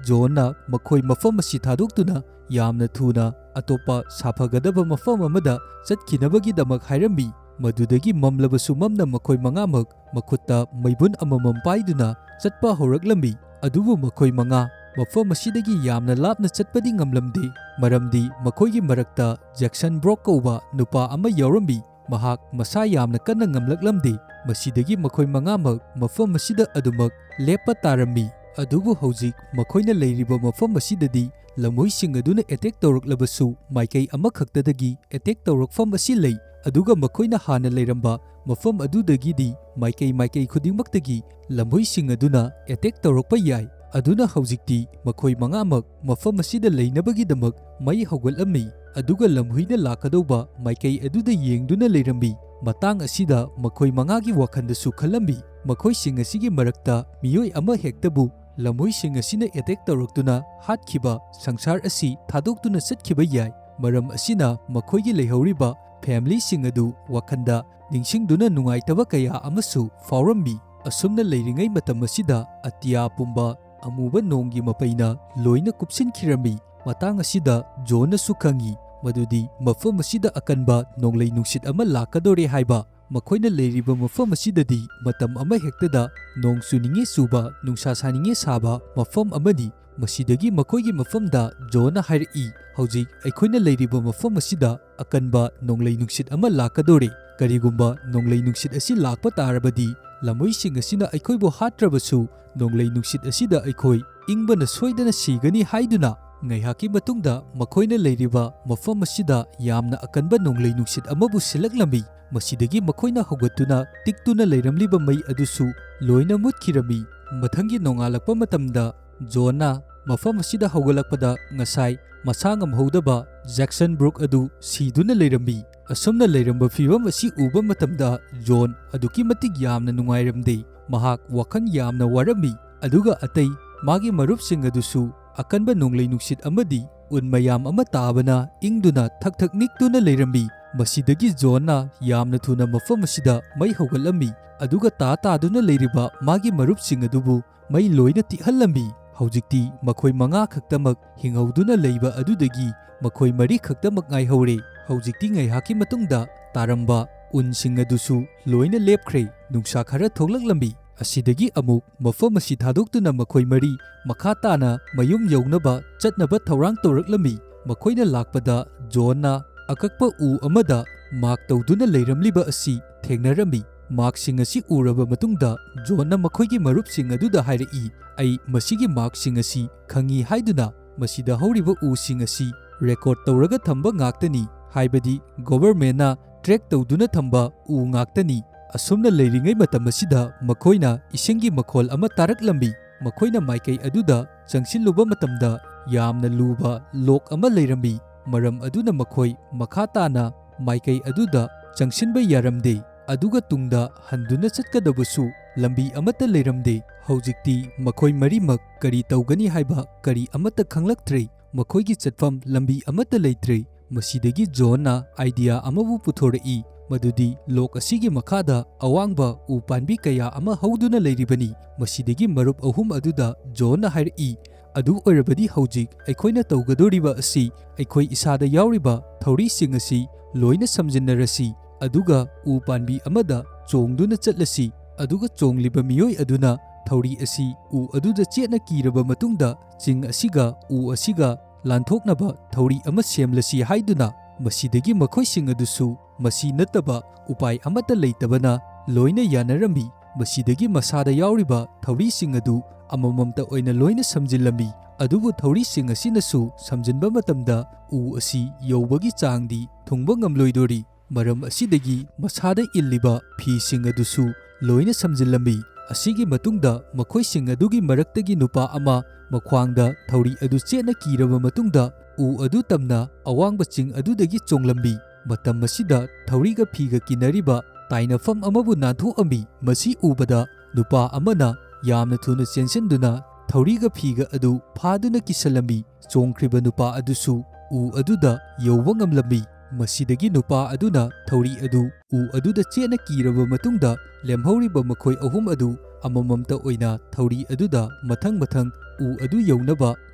ꯖꯣꯟꯅ ꯃꯈꯣꯏ ꯃꯐꯝ ꯑꯁꯤ ꯊꯥꯗꯣꯛꯇꯨꯅ ꯌꯥꯝꯅ ꯊꯨꯅ ꯑꯇꯣꯞꯄ ꯁꯥꯐꯒꯗꯕ ꯃꯐꯝ ꯑꯃꯗ ꯆꯠꯈꯤꯅꯕꯒꯤꯗꯃꯛ ꯍꯥꯏꯔꯝꯃꯤ꯫ ꯃꯗꯨꯗꯒꯤ ꯃꯝꯂꯕꯁꯨ ꯃꯝꯅ ꯃꯈꯣꯏ ꯃꯉꯥꯃꯛ ꯃꯈꯨꯠꯇ ꯃꯩꯕꯨꯟ ꯑꯃꯃꯝ ꯄꯥꯏꯗꯨꯅ ꯆꯠꯄ ꯍꯧꯔꯛꯂꯝꯃꯤ꯫ ꯑꯗꯨꯕꯨ ꯃꯈꯣꯏ ꯃꯉꯥ ꯃꯐꯝ ꯑꯁꯤꯗꯒꯤ ꯌꯥꯝꯅ ꯂꯥꯞꯅ ꯆꯠꯄꯗꯤ ꯉꯝꯂꯝꯗꯦ, ꯃꯔꯝꯗꯤ ꯃꯈꯣꯏꯒꯤ ꯃꯔꯛꯇ ꯖꯦꯛꯁꯟ ꯕ꯭ꯔꯣꯛ ꯀꯧꯕ ꯅꯨꯄꯥ ꯑꯃ ꯌꯥꯎꯔꯝꯃꯤ꯫ ꯃꯍꯥꯛ ꯃꯁꯥ ꯌꯥꯝꯅ ꯀꯟꯅ ꯉꯝꯂꯛꯂꯝꯗꯦ꯫ ꯃꯁꯤꯗꯒꯤ ꯃꯈꯣꯏ ꯃꯉꯥꯃꯛ ꯃꯐꯝ ꯑꯁꯤꯗ ꯑꯗꯨꯃꯛ ꯂꯦꯞꯄ ꯇꯥꯔꯝꯃꯤ꯫ ꯑꯗꯨꯕꯨ ꯍꯧꯖꯤꯛ ꯃꯈꯣꯏꯅ ꯂꯩꯔꯤꯕ ꯃꯐꯝ ꯑꯁꯤꯗꯗꯤ ꯂꯝꯍꯨꯏꯁꯤꯡ ꯑꯗꯨꯅ ꯑꯦꯇꯦꯛ ꯇꯧꯔꯛꯂꯕꯁꯨ ꯃꯥꯏꯀꯩ ꯑꯃꯈꯛꯇꯗꯒꯤ ꯑꯦꯇꯦꯛ ꯇꯧꯔꯛꯐꯝ ꯑꯁꯤ ꯂꯩ, ꯑꯗꯨꯒ ꯃꯈꯣꯏꯅ ꯍꯥꯟꯅ ꯂꯩꯔꯝꯕ ꯃꯐꯝ ꯑꯗꯨꯗꯒꯤꯗꯤ ꯃꯥꯏꯀꯩ ꯃꯥꯏꯀꯩ ꯈꯨꯗꯤꯡꯃꯛꯇꯒꯤ ꯂꯝꯍꯨꯏꯁꯤꯡ ꯑꯗꯨꯅ ꯑꯦꯇꯦꯛ ꯇꯧꯔꯛꯄ ꯌꯥꯏ꯫ ꯑꯗꯨꯅ ꯍꯧꯖꯤꯛꯇꯤ ꯃꯈꯣꯏ ꯃꯉꯥꯃꯛ ꯃꯐꯝ ꯑꯁꯤꯗ ꯂꯩꯅꯕꯒꯤꯗꯃꯛ ꯃꯩ ꯍꯧꯒꯠꯂꯝꯃꯤ, ꯑꯗꯨꯒ ꯂꯝꯍꯨꯏꯅ ꯂꯥꯛꯀꯗꯧꯕ ꯃꯥꯏꯀꯩ ꯑꯗꯨꯗ ꯌꯦꯡꯗꯨꯅ ꯂꯩꯔꯝꯃꯤ꯫ ꯃꯇꯥꯡ ꯑꯁꯤꯗ ꯃꯈꯣꯏ ꯃꯉꯥꯒꯤ ꯋꯥꯈꯜꯗꯁꯨ ꯈꯜꯂꯝꯃꯤ, ꯃꯈꯣꯏꯁꯤꯡ ꯑꯁꯤꯒꯤ ꯃꯔꯛꯇ ꯃꯤꯑꯣꯏ ꯑꯃ ꯍꯦꯛꯇꯕꯨ ꯂꯝꯍꯨꯏꯁꯤꯡ ꯑꯁꯤꯅ ꯑꯦꯇꯦꯛ ꯇꯧꯔꯛꯇꯨꯅ ꯍꯥꯠꯈꯤꯕ, ꯁꯪꯁꯥꯔ ꯑꯁꯤ ꯊꯥꯗꯣꯛꯇꯨꯅ ꯆꯠꯈꯤꯕ ꯌꯥꯏ꯫ ꯃꯔꯝ ꯑꯁꯤꯅ ꯃꯈꯣꯏꯒꯤ ꯂꯩꯍꯧꯔꯤꯕ ꯐꯦꯃꯤꯂꯤꯁꯤꯡ ꯑꯗꯨ ꯋꯥꯈꯜꯗ ꯅꯤꯡꯁꯤꯡꯗꯨꯅ ꯅꯨꯡꯉꯥꯏꯇꯕ ꯀꯌꯥ ꯑꯃꯁꯨ ꯐꯥꯎꯔꯝꯃꯤ꯫ ꯑꯁꯨꯝꯅ ꯂꯩꯔꯤꯉꯩ ꯃꯇꯝ ꯑꯁꯤꯗ ꯑꯇꯤꯌꯥ ꯄꯨꯝꯕ ꯑꯃꯨꯕ ꯅꯣꯡꯒꯤ ꯃꯄꯩꯅ ꯂꯣꯏꯅ ꯀꯨꯞꯁꯤꯟꯈꯤꯔꯝꯃꯤ꯫ ꯃꯇꯥꯡ ꯑꯁꯤꯗ ꯖꯣꯟꯅꯁꯨ ꯈꯪꯏ ꯃꯗꯨꯗꯤ ꯃꯐꯝ ꯑꯁꯤꯗ ꯑꯀꯟꯕ ꯅꯣꯡꯂꯩ ꯅꯨꯡꯁꯤꯠ ꯑꯃ ꯂꯥꯛꯀꯗꯧꯔꯦ ꯍꯥꯏꯕ꯫ ꯃꯈꯣꯏꯅ ꯂꯩꯔꯤꯕ ꯃꯐꯝ ꯑꯁꯤꯗꯗꯤ ꯃꯇꯝ ꯑꯃꯍꯦꯛꯇꯗ ꯅꯣꯡ ꯆꯨꯅꯤꯡꯉꯦ ꯆꯨꯕ, ꯅꯨꯡꯁꯥ ꯁꯥꯅꯤꯡꯉꯦ ꯁꯥꯕ ꯃꯐꯝ ꯑꯃꯅꯤ꯫ ꯃꯁꯤꯗꯒꯤ ꯃꯈꯣꯏꯒꯤ ꯃꯐꯝꯗ ꯖꯣꯟꯅ ꯍꯥꯏꯔꯛꯏ, "ꯍꯧꯖꯤꯛ ꯑꯩꯈꯣꯏꯅ ꯂꯩꯔꯤꯕ ꯃꯐꯝ ꯑꯁꯤꯗ ꯑꯀꯟꯕ ꯅꯣꯡꯂꯩ ꯅꯨꯡꯁꯤꯠ ꯑꯃ ꯂꯥꯛꯀꯗꯧꯔꯦ꯫ ꯀꯔꯤꯒꯨꯝꯕ ꯅꯣꯡꯂꯩ ꯅꯨꯡꯁꯤꯠ ꯑꯁꯤ ꯂꯥꯛꯄ ꯇꯥꯔꯕꯗꯤ ꯂꯝꯃꯩꯁꯤꯡ ꯑꯁꯤꯅ ꯑꯩꯈꯣꯏꯕꯨ ꯍꯥꯠꯇ꯭ꯔꯕꯁꯨ ꯅꯣꯡꯂꯩ ꯅꯨꯡꯁꯤꯠ ꯑꯁꯤꯗ ꯑꯩꯈꯣꯏ ꯏꯪꯕꯅ ꯁꯣꯏꯗꯅ ꯁꯤꯒꯅꯤ" ꯍꯥꯏꯗꯨꯅ ꯉꯥꯏꯍꯥꯛꯀꯤ ꯃꯇꯨꯡꯗ ꯃꯈꯣꯏꯅ ꯂꯩꯔꯤꯕ ꯃꯐꯝ ꯑꯁꯤꯗ ꯌꯥꯝꯅ ꯑꯀꯟꯕ ꯅꯣꯡꯂꯩ ꯅꯨꯡꯁꯤꯠ ꯑꯃꯕꯨ ꯁꯤꯜꯂꯛꯂꯝꯃꯤ꯫ ꯃꯁꯤꯗꯒꯤ ꯃꯈꯣꯏꯅ ꯍꯧꯒꯠꯇꯨꯅ ꯇꯤꯛꯇꯨꯅ ꯂꯩꯔꯝꯂꯤꯕ ꯃꯩ ꯑꯗꯨꯁꯨ ꯂꯣꯏꯅ ꯃꯨꯠꯈꯤꯔꯝꯃꯤ꯫ ꯃꯊꯪꯒꯤ ꯅꯣꯡꯉꯥꯜꯂꯛꯄ ꯃꯇꯝꯗ ꯖꯣꯟꯅ ꯃꯐꯝ ꯑꯁꯤꯗ ꯍꯧꯒꯠꯂꯛꯄꯗ ꯉꯁꯥꯏ ꯃꯁꯥ ꯉꯝꯍꯧꯗꯕ ꯖꯦꯛꯁꯟ ꯕ꯭ꯔꯨꯛ ꯑꯗꯨ ꯁꯤꯗꯨꯅ ꯂꯩꯔꯝꯃꯤ꯫ ꯑꯁꯨꯝꯅ ꯂꯩꯔꯝꯕ ꯐꯤꯚꯝ ꯑꯁꯤ ꯎꯕ ꯃꯇꯝꯗ ꯖꯣꯟ ꯑꯗꯨꯛꯀꯤ ꯃꯇꯤꯛ ꯌꯥꯝꯅ ꯅꯨꯡꯉꯥꯏꯔꯝꯗꯦ꯫ ꯃꯍꯥꯛ ꯋꯥꯈꯜ ꯌꯥꯝꯅ ꯋꯥꯔꯝꯃꯤ꯫ ꯑꯗꯨꯒ ꯑꯇꯩ ꯃꯥꯒꯤ ꯃꯔꯨꯞꯁꯤꯡ ꯑꯗꯨꯁꯨ ꯑꯀꯟꯕ ꯅꯣꯡꯂꯩ ꯅꯨꯡꯁꯤꯠ ꯑꯃꯗꯤ ꯎꯟ ꯃꯌꯥꯝ ꯑꯃ ꯇꯥꯕꯅ ꯏꯪꯗꯨꯅ ꯊꯛ ꯊꯛ ꯅꯤꯛꯇꯨꯅ ꯂꯩꯔꯝꯃꯤ꯫ ꯃꯁꯤꯗꯒꯤ ꯖꯣꯟꯅ ꯌꯥꯝꯅ ꯊꯨꯅ ꯃꯐꯝ ꯑꯁꯤꯗ ꯃꯩ ꯍꯧꯒꯠꯂꯝꯃꯤ꯫ ꯑꯗꯨꯒ ꯇꯥ ꯇꯥꯗꯨꯅ ꯂꯩꯔꯤꯕ ꯃꯥꯒꯤ ꯃꯔꯨꯞꯁꯤꯡ ꯑꯗꯨꯕꯨ ꯃꯩ ꯂꯣꯏꯅ ꯇꯤꯛꯍꯜꯂꯝꯃꯤ꯫ ꯍꯧꯖꯤꯛꯇꯤ ꯃꯈꯣꯏ ꯃꯉꯥ ꯈꯛꯇꯃꯛ ꯍꯤꯡꯍꯧꯗꯨꯅ ꯂꯩꯕ ꯑꯗꯨꯗꯒꯤ ꯃꯈꯣꯏ ꯃꯔꯤ ꯈꯛꯇꯃꯛ ꯉꯥꯏꯍꯧꯔꯦ꯫ ꯍꯧꯖꯤꯛꯇꯤ ꯉꯥꯏꯍꯥꯛꯀꯤ ꯃꯇꯨꯡꯗ ꯇꯥꯔꯝꯕ ꯎꯟꯁꯤꯡ ꯑꯗꯨꯁꯨ ꯂꯣꯏꯅ ꯂꯦꯞꯈ꯭ꯔꯦ꯫ ꯅꯨꯡꯁꯥ ꯈꯔ ꯊꯣꯛꯂꯛꯂꯝꯃꯤ꯫ ꯑꯁꯤꯗꯒꯤ ꯑꯃꯨꯛ ꯃꯐꯝ ꯑꯁꯤ ꯊꯥꯗꯣꯛꯇꯨꯅ ꯃꯈꯣꯏ ꯃꯔꯤ ꯃꯈꯥ ꯇꯥꯅ ꯃꯌꯨꯝ ꯌꯧꯅꯕ ꯆꯠꯅꯕ ꯊꯧꯔꯥꯡ ꯇꯧꯔꯛꯂꯝꯃꯤ꯫ ꯃꯈꯣꯏꯅ ꯂꯥꯛꯄꯗ ꯖꯣꯟꯅ ꯑꯀꯛꯄ ꯎ ꯑꯃꯗ ꯃꯥꯛ ꯇꯧꯗꯨꯅ ꯂꯩꯔꯝꯂꯤꯕ ꯑꯁꯤ ꯊꯦꯡꯅꯔꯝꯃꯤ꯫ ꯃꯥꯛꯁꯤꯡ ꯑꯁꯤ ꯎꯔꯕ ꯃꯇꯨꯡꯗ ꯖꯣꯟꯅ ꯃꯈꯣꯏꯒꯤ ꯃꯔꯨꯞꯁꯤꯡ ꯑꯗꯨꯗ ꯍꯥꯏꯔꯛꯏ, "ꯑꯩ ꯃꯁꯤꯒꯤ ꯃꯥꯛꯁꯤꯡ ꯑꯁꯤ ꯈꯪꯏ" ꯍꯥꯏꯗꯨꯅ꯫ ꯃꯁꯤꯗ ꯍꯧꯔꯤꯕ ꯎꯁꯤꯡ ꯑꯁꯤ ꯔꯦꯀꯣꯔꯗ ꯇꯧꯔꯒ ꯊꯝꯕ ꯉꯥꯛꯇꯅꯤ, ꯍꯥꯏꯕꯗꯤ ꯒꯣꯚꯔꯃꯦꯟꯅ ꯇ꯭ꯔꯦꯛ ꯇꯧꯗꯨꯅ ꯊꯝꯕ ꯎ ꯉꯥꯛꯇꯅꯤ꯫ ꯑꯁꯨꯝꯅ ꯂꯩꯔꯤꯉꯩ ꯃꯇꯝ ꯑꯁꯤꯗ ꯃꯈꯣꯏꯅ ꯏꯁꯤꯡꯒꯤ ꯃꯈꯣꯜ ꯑꯃ ꯇꯥꯔꯛꯂꯝꯃꯤ꯫ ꯃꯈꯣꯏꯅ ꯃꯥꯏꯀꯩ ꯑꯗꯨꯗ ꯆꯪꯁꯤꯜꯂꯨꯕ ꯃꯇꯝꯗ ꯌꯥꯝꯅ ꯂꯨꯕ ꯂꯣꯛ ꯑꯃ ꯂꯩꯔꯝꯃꯤ꯫ ꯃꯔꯝ ꯑꯗꯨꯅ ꯃꯈꯣꯏ ꯃꯈꯥ ꯇꯥꯅ ꯃꯥꯏꯀꯩ ꯑꯗꯨꯗ ꯆꯪꯁꯤꯟꯕ ꯌꯥꯔꯝꯗꯦ꯫ ꯑꯗꯨꯒ ꯇꯨꯡꯗ ꯍꯟꯗꯨꯅ ꯆꯠꯀꯗꯕꯁꯨ ꯂꯝꯕꯤ ꯑꯃꯠꯇ ꯂꯩꯔꯝꯗꯦ꯫ ꯍꯧꯖꯤꯛꯇꯤ ꯃꯈꯣꯏ ꯃꯔꯤꯃꯛ ꯀꯔꯤ ꯇꯧꯒꯅꯤ ꯍꯥꯏꯕ ꯀꯔꯤ ꯑꯃꯠꯇ ꯈꯪꯂꯛꯇ꯭ꯔꯦ꯫ ꯃꯈꯣꯏꯒꯤ ꯆꯠꯐꯝ ꯂꯝꯕꯤ ꯑꯃꯠꯇ ꯂꯩꯇ꯭ꯔꯦ꯫ ꯃꯁꯤꯗꯒꯤ ꯖꯣꯟꯅ ꯑꯥꯏꯗꯤꯌꯥ ꯑꯃꯕꯨ ꯄꯨꯊꯣꯔꯛꯏ, ꯃꯗꯨꯗꯤ ꯂꯣꯛ ꯑꯁꯤꯒꯤ ꯃꯈꯥꯗ ꯑꯋꯥꯡꯕ ꯎ ꯄꯥꯝꯕꯤ ꯀꯌꯥ ꯑꯃ ꯍꯧꯗꯨꯅ ꯂꯩꯔꯤꯕꯅꯤ꯫ ꯃꯁꯤꯗꯒꯤ ꯃꯔꯨꯞ ꯑꯍꯨꯝ ꯑꯗꯨꯗ ꯖꯣꯟꯅ ꯍꯥꯏꯔꯛꯏ, "ꯑꯗꯨ ꯑꯣꯏꯔꯕꯗꯤ ꯍꯧꯖꯤꯛ ꯑꯩꯈꯣꯏꯅ ꯇꯧꯒꯗꯧꯔꯤꯕ ꯑꯁꯤ ꯑꯩꯈꯣꯏ ꯏꯁꯥꯗ ꯌꯥꯎꯔꯤꯕ ꯊꯧꯔꯤꯁꯤꯡ ꯑꯁꯤ ꯂꯣꯏꯅ ꯁꯝꯖꯤꯟꯅꯔꯁꯤ, ꯑꯗꯨꯒ ꯎ ꯄꯥꯝꯕꯤ ꯑꯃꯗ ꯆꯣꯡꯗꯨꯅ ꯆꯠꯂꯁꯤ꯫ ꯑꯗꯨꯒ ꯆꯣꯡꯂꯤꯕ ꯃꯤꯑꯣꯏ ꯑꯗꯨꯅ ꯊꯧꯔꯤ ꯑꯁꯤ ꯎ ꯑꯗꯨꯗ ꯆꯦꯠꯅ ꯀꯤꯔꯕ ꯃꯇꯨꯡꯗ ꯆꯤꯡ ꯑꯁꯤꯒ ꯎ ꯑꯁꯤꯒ ꯂꯥꯟꯊꯣꯛꯅꯕ ꯊꯧꯔꯤ ꯑꯃ ꯁꯦꯝꯂꯁꯤ" ꯍꯥꯏꯗꯨꯅ꯫ ꯃꯁꯤꯗꯒꯤ ꯃꯈꯣꯏꯁꯤꯡ ꯑꯗꯨꯁꯨ ꯃꯁꯤ ꯅꯠꯇꯕ ꯎꯄꯥꯏ ꯑꯃꯠꯇ ꯂꯩꯇꯕꯅ ꯂꯣꯏꯅ ꯌꯥꯅꯔꯝꯃꯤ꯫ ꯃꯁꯤꯗꯒꯤ ꯃꯁꯥꯗ ꯌꯥꯎꯔꯤꯕ ꯊꯧꯔꯤꯁꯤꯡ ꯑꯗꯨ ꯑꯃꯃꯝꯇ ꯑꯣꯏꯅ ꯂꯣꯏꯅ ꯁꯝꯖꯤꯜꯂꯝꯃꯤ꯫ ꯑꯗꯨꯕꯨ ꯊꯧꯔꯤꯁꯤꯡ ꯑꯁꯤꯅꯁꯨ ꯁꯝꯖꯤꯟꯕ ꯃꯇꯝꯗ ꯎ ꯑꯁꯤ ꯌꯧꯕꯒꯤ ꯆꯥꯡꯗꯤ ꯊꯨꯡꯕ ꯉꯝꯂꯣꯏꯗꯣꯔꯤ꯫ ꯃꯔꯝ ꯑꯁꯤꯗꯒꯤ ꯃꯁꯥꯗ ꯏꯜꯂꯤꯕ ꯐꯤꯁꯤꯡ ꯑꯗꯨꯁꯨ ꯂꯣꯏꯅ ꯁꯝꯖꯤꯜꯂꯝꯃꯤ꯫ ꯑꯁꯤꯒꯤ ꯃꯇꯨꯡꯗ ꯃꯈꯣꯏꯁꯤꯡ ꯑꯗꯨꯒꯤ ꯃꯔꯛꯇꯒꯤ ꯅꯨꯄꯥ ꯑꯃ ꯃꯈ꯭ꯋꯥꯡꯗ ꯊꯧꯔꯤ ꯑꯗꯨ ꯆꯦꯠꯅ ꯀꯤꯔꯕ ꯃꯇꯨꯡꯗ ꯎ ꯑꯗꯨ ꯇꯝꯅ ꯑꯋꯥꯡꯕ ꯆꯤꯡ ꯑꯗꯨꯗꯒꯤ ꯆꯣꯡꯂꯝꯃꯤ꯫ ꯃꯇꯝ ꯑꯁꯤꯗ ꯊꯧꯔꯤꯒ ꯐꯤꯒ ꯀꯤꯅꯔꯤꯕ ꯇꯥꯏꯅꯐꯝ ꯑꯃꯕꯨ ꯅꯥꯟꯊꯣꯛꯑꯝꯃꯤ꯫ ꯃꯁꯤ ꯎꯕꯗ ꯅꯨꯄꯥ ꯑꯃꯅ ꯌꯥꯝꯅ ꯊꯨꯅ ꯆꯦꯟꯁꯤꯟꯗꯨꯅ ꯊꯧꯔꯤꯒ ꯐꯤꯒ ꯑꯗꯨ ꯐꯥꯗꯨꯅ ꯀꯤꯁꯜꯂꯝꯃꯤ꯫ ꯆꯣꯡꯈ꯭ꯔꯤꯕ ꯅꯨꯄꯥ ꯑꯗꯨꯁꯨ ꯎ ꯑꯗꯨꯗ ꯌꯧꯕ ꯉꯝꯂꯝꯃꯤ꯫ ꯃꯁꯤꯗꯒꯤ ꯅꯨꯄꯥ ꯑꯗꯨꯅ ꯊꯧꯔꯤ ꯑꯗꯨ ꯎ ꯑꯗꯨꯗ ꯆꯦꯠꯅ ꯀꯤꯔꯕ ꯃꯇꯨꯡꯗ ꯂꯦꯝꯍꯧꯔꯤꯕ ꯃꯈꯣꯏ ꯑꯍꯨꯝ ꯑꯗꯨ ꯑꯃꯃꯝꯇ ꯑꯣꯏꯅ ꯊꯧꯔꯤ ꯑꯗꯨꯗ ꯃꯊꯪ ꯃꯊꯪ ꯎ ꯑꯗꯨ ꯌꯧꯅꯕ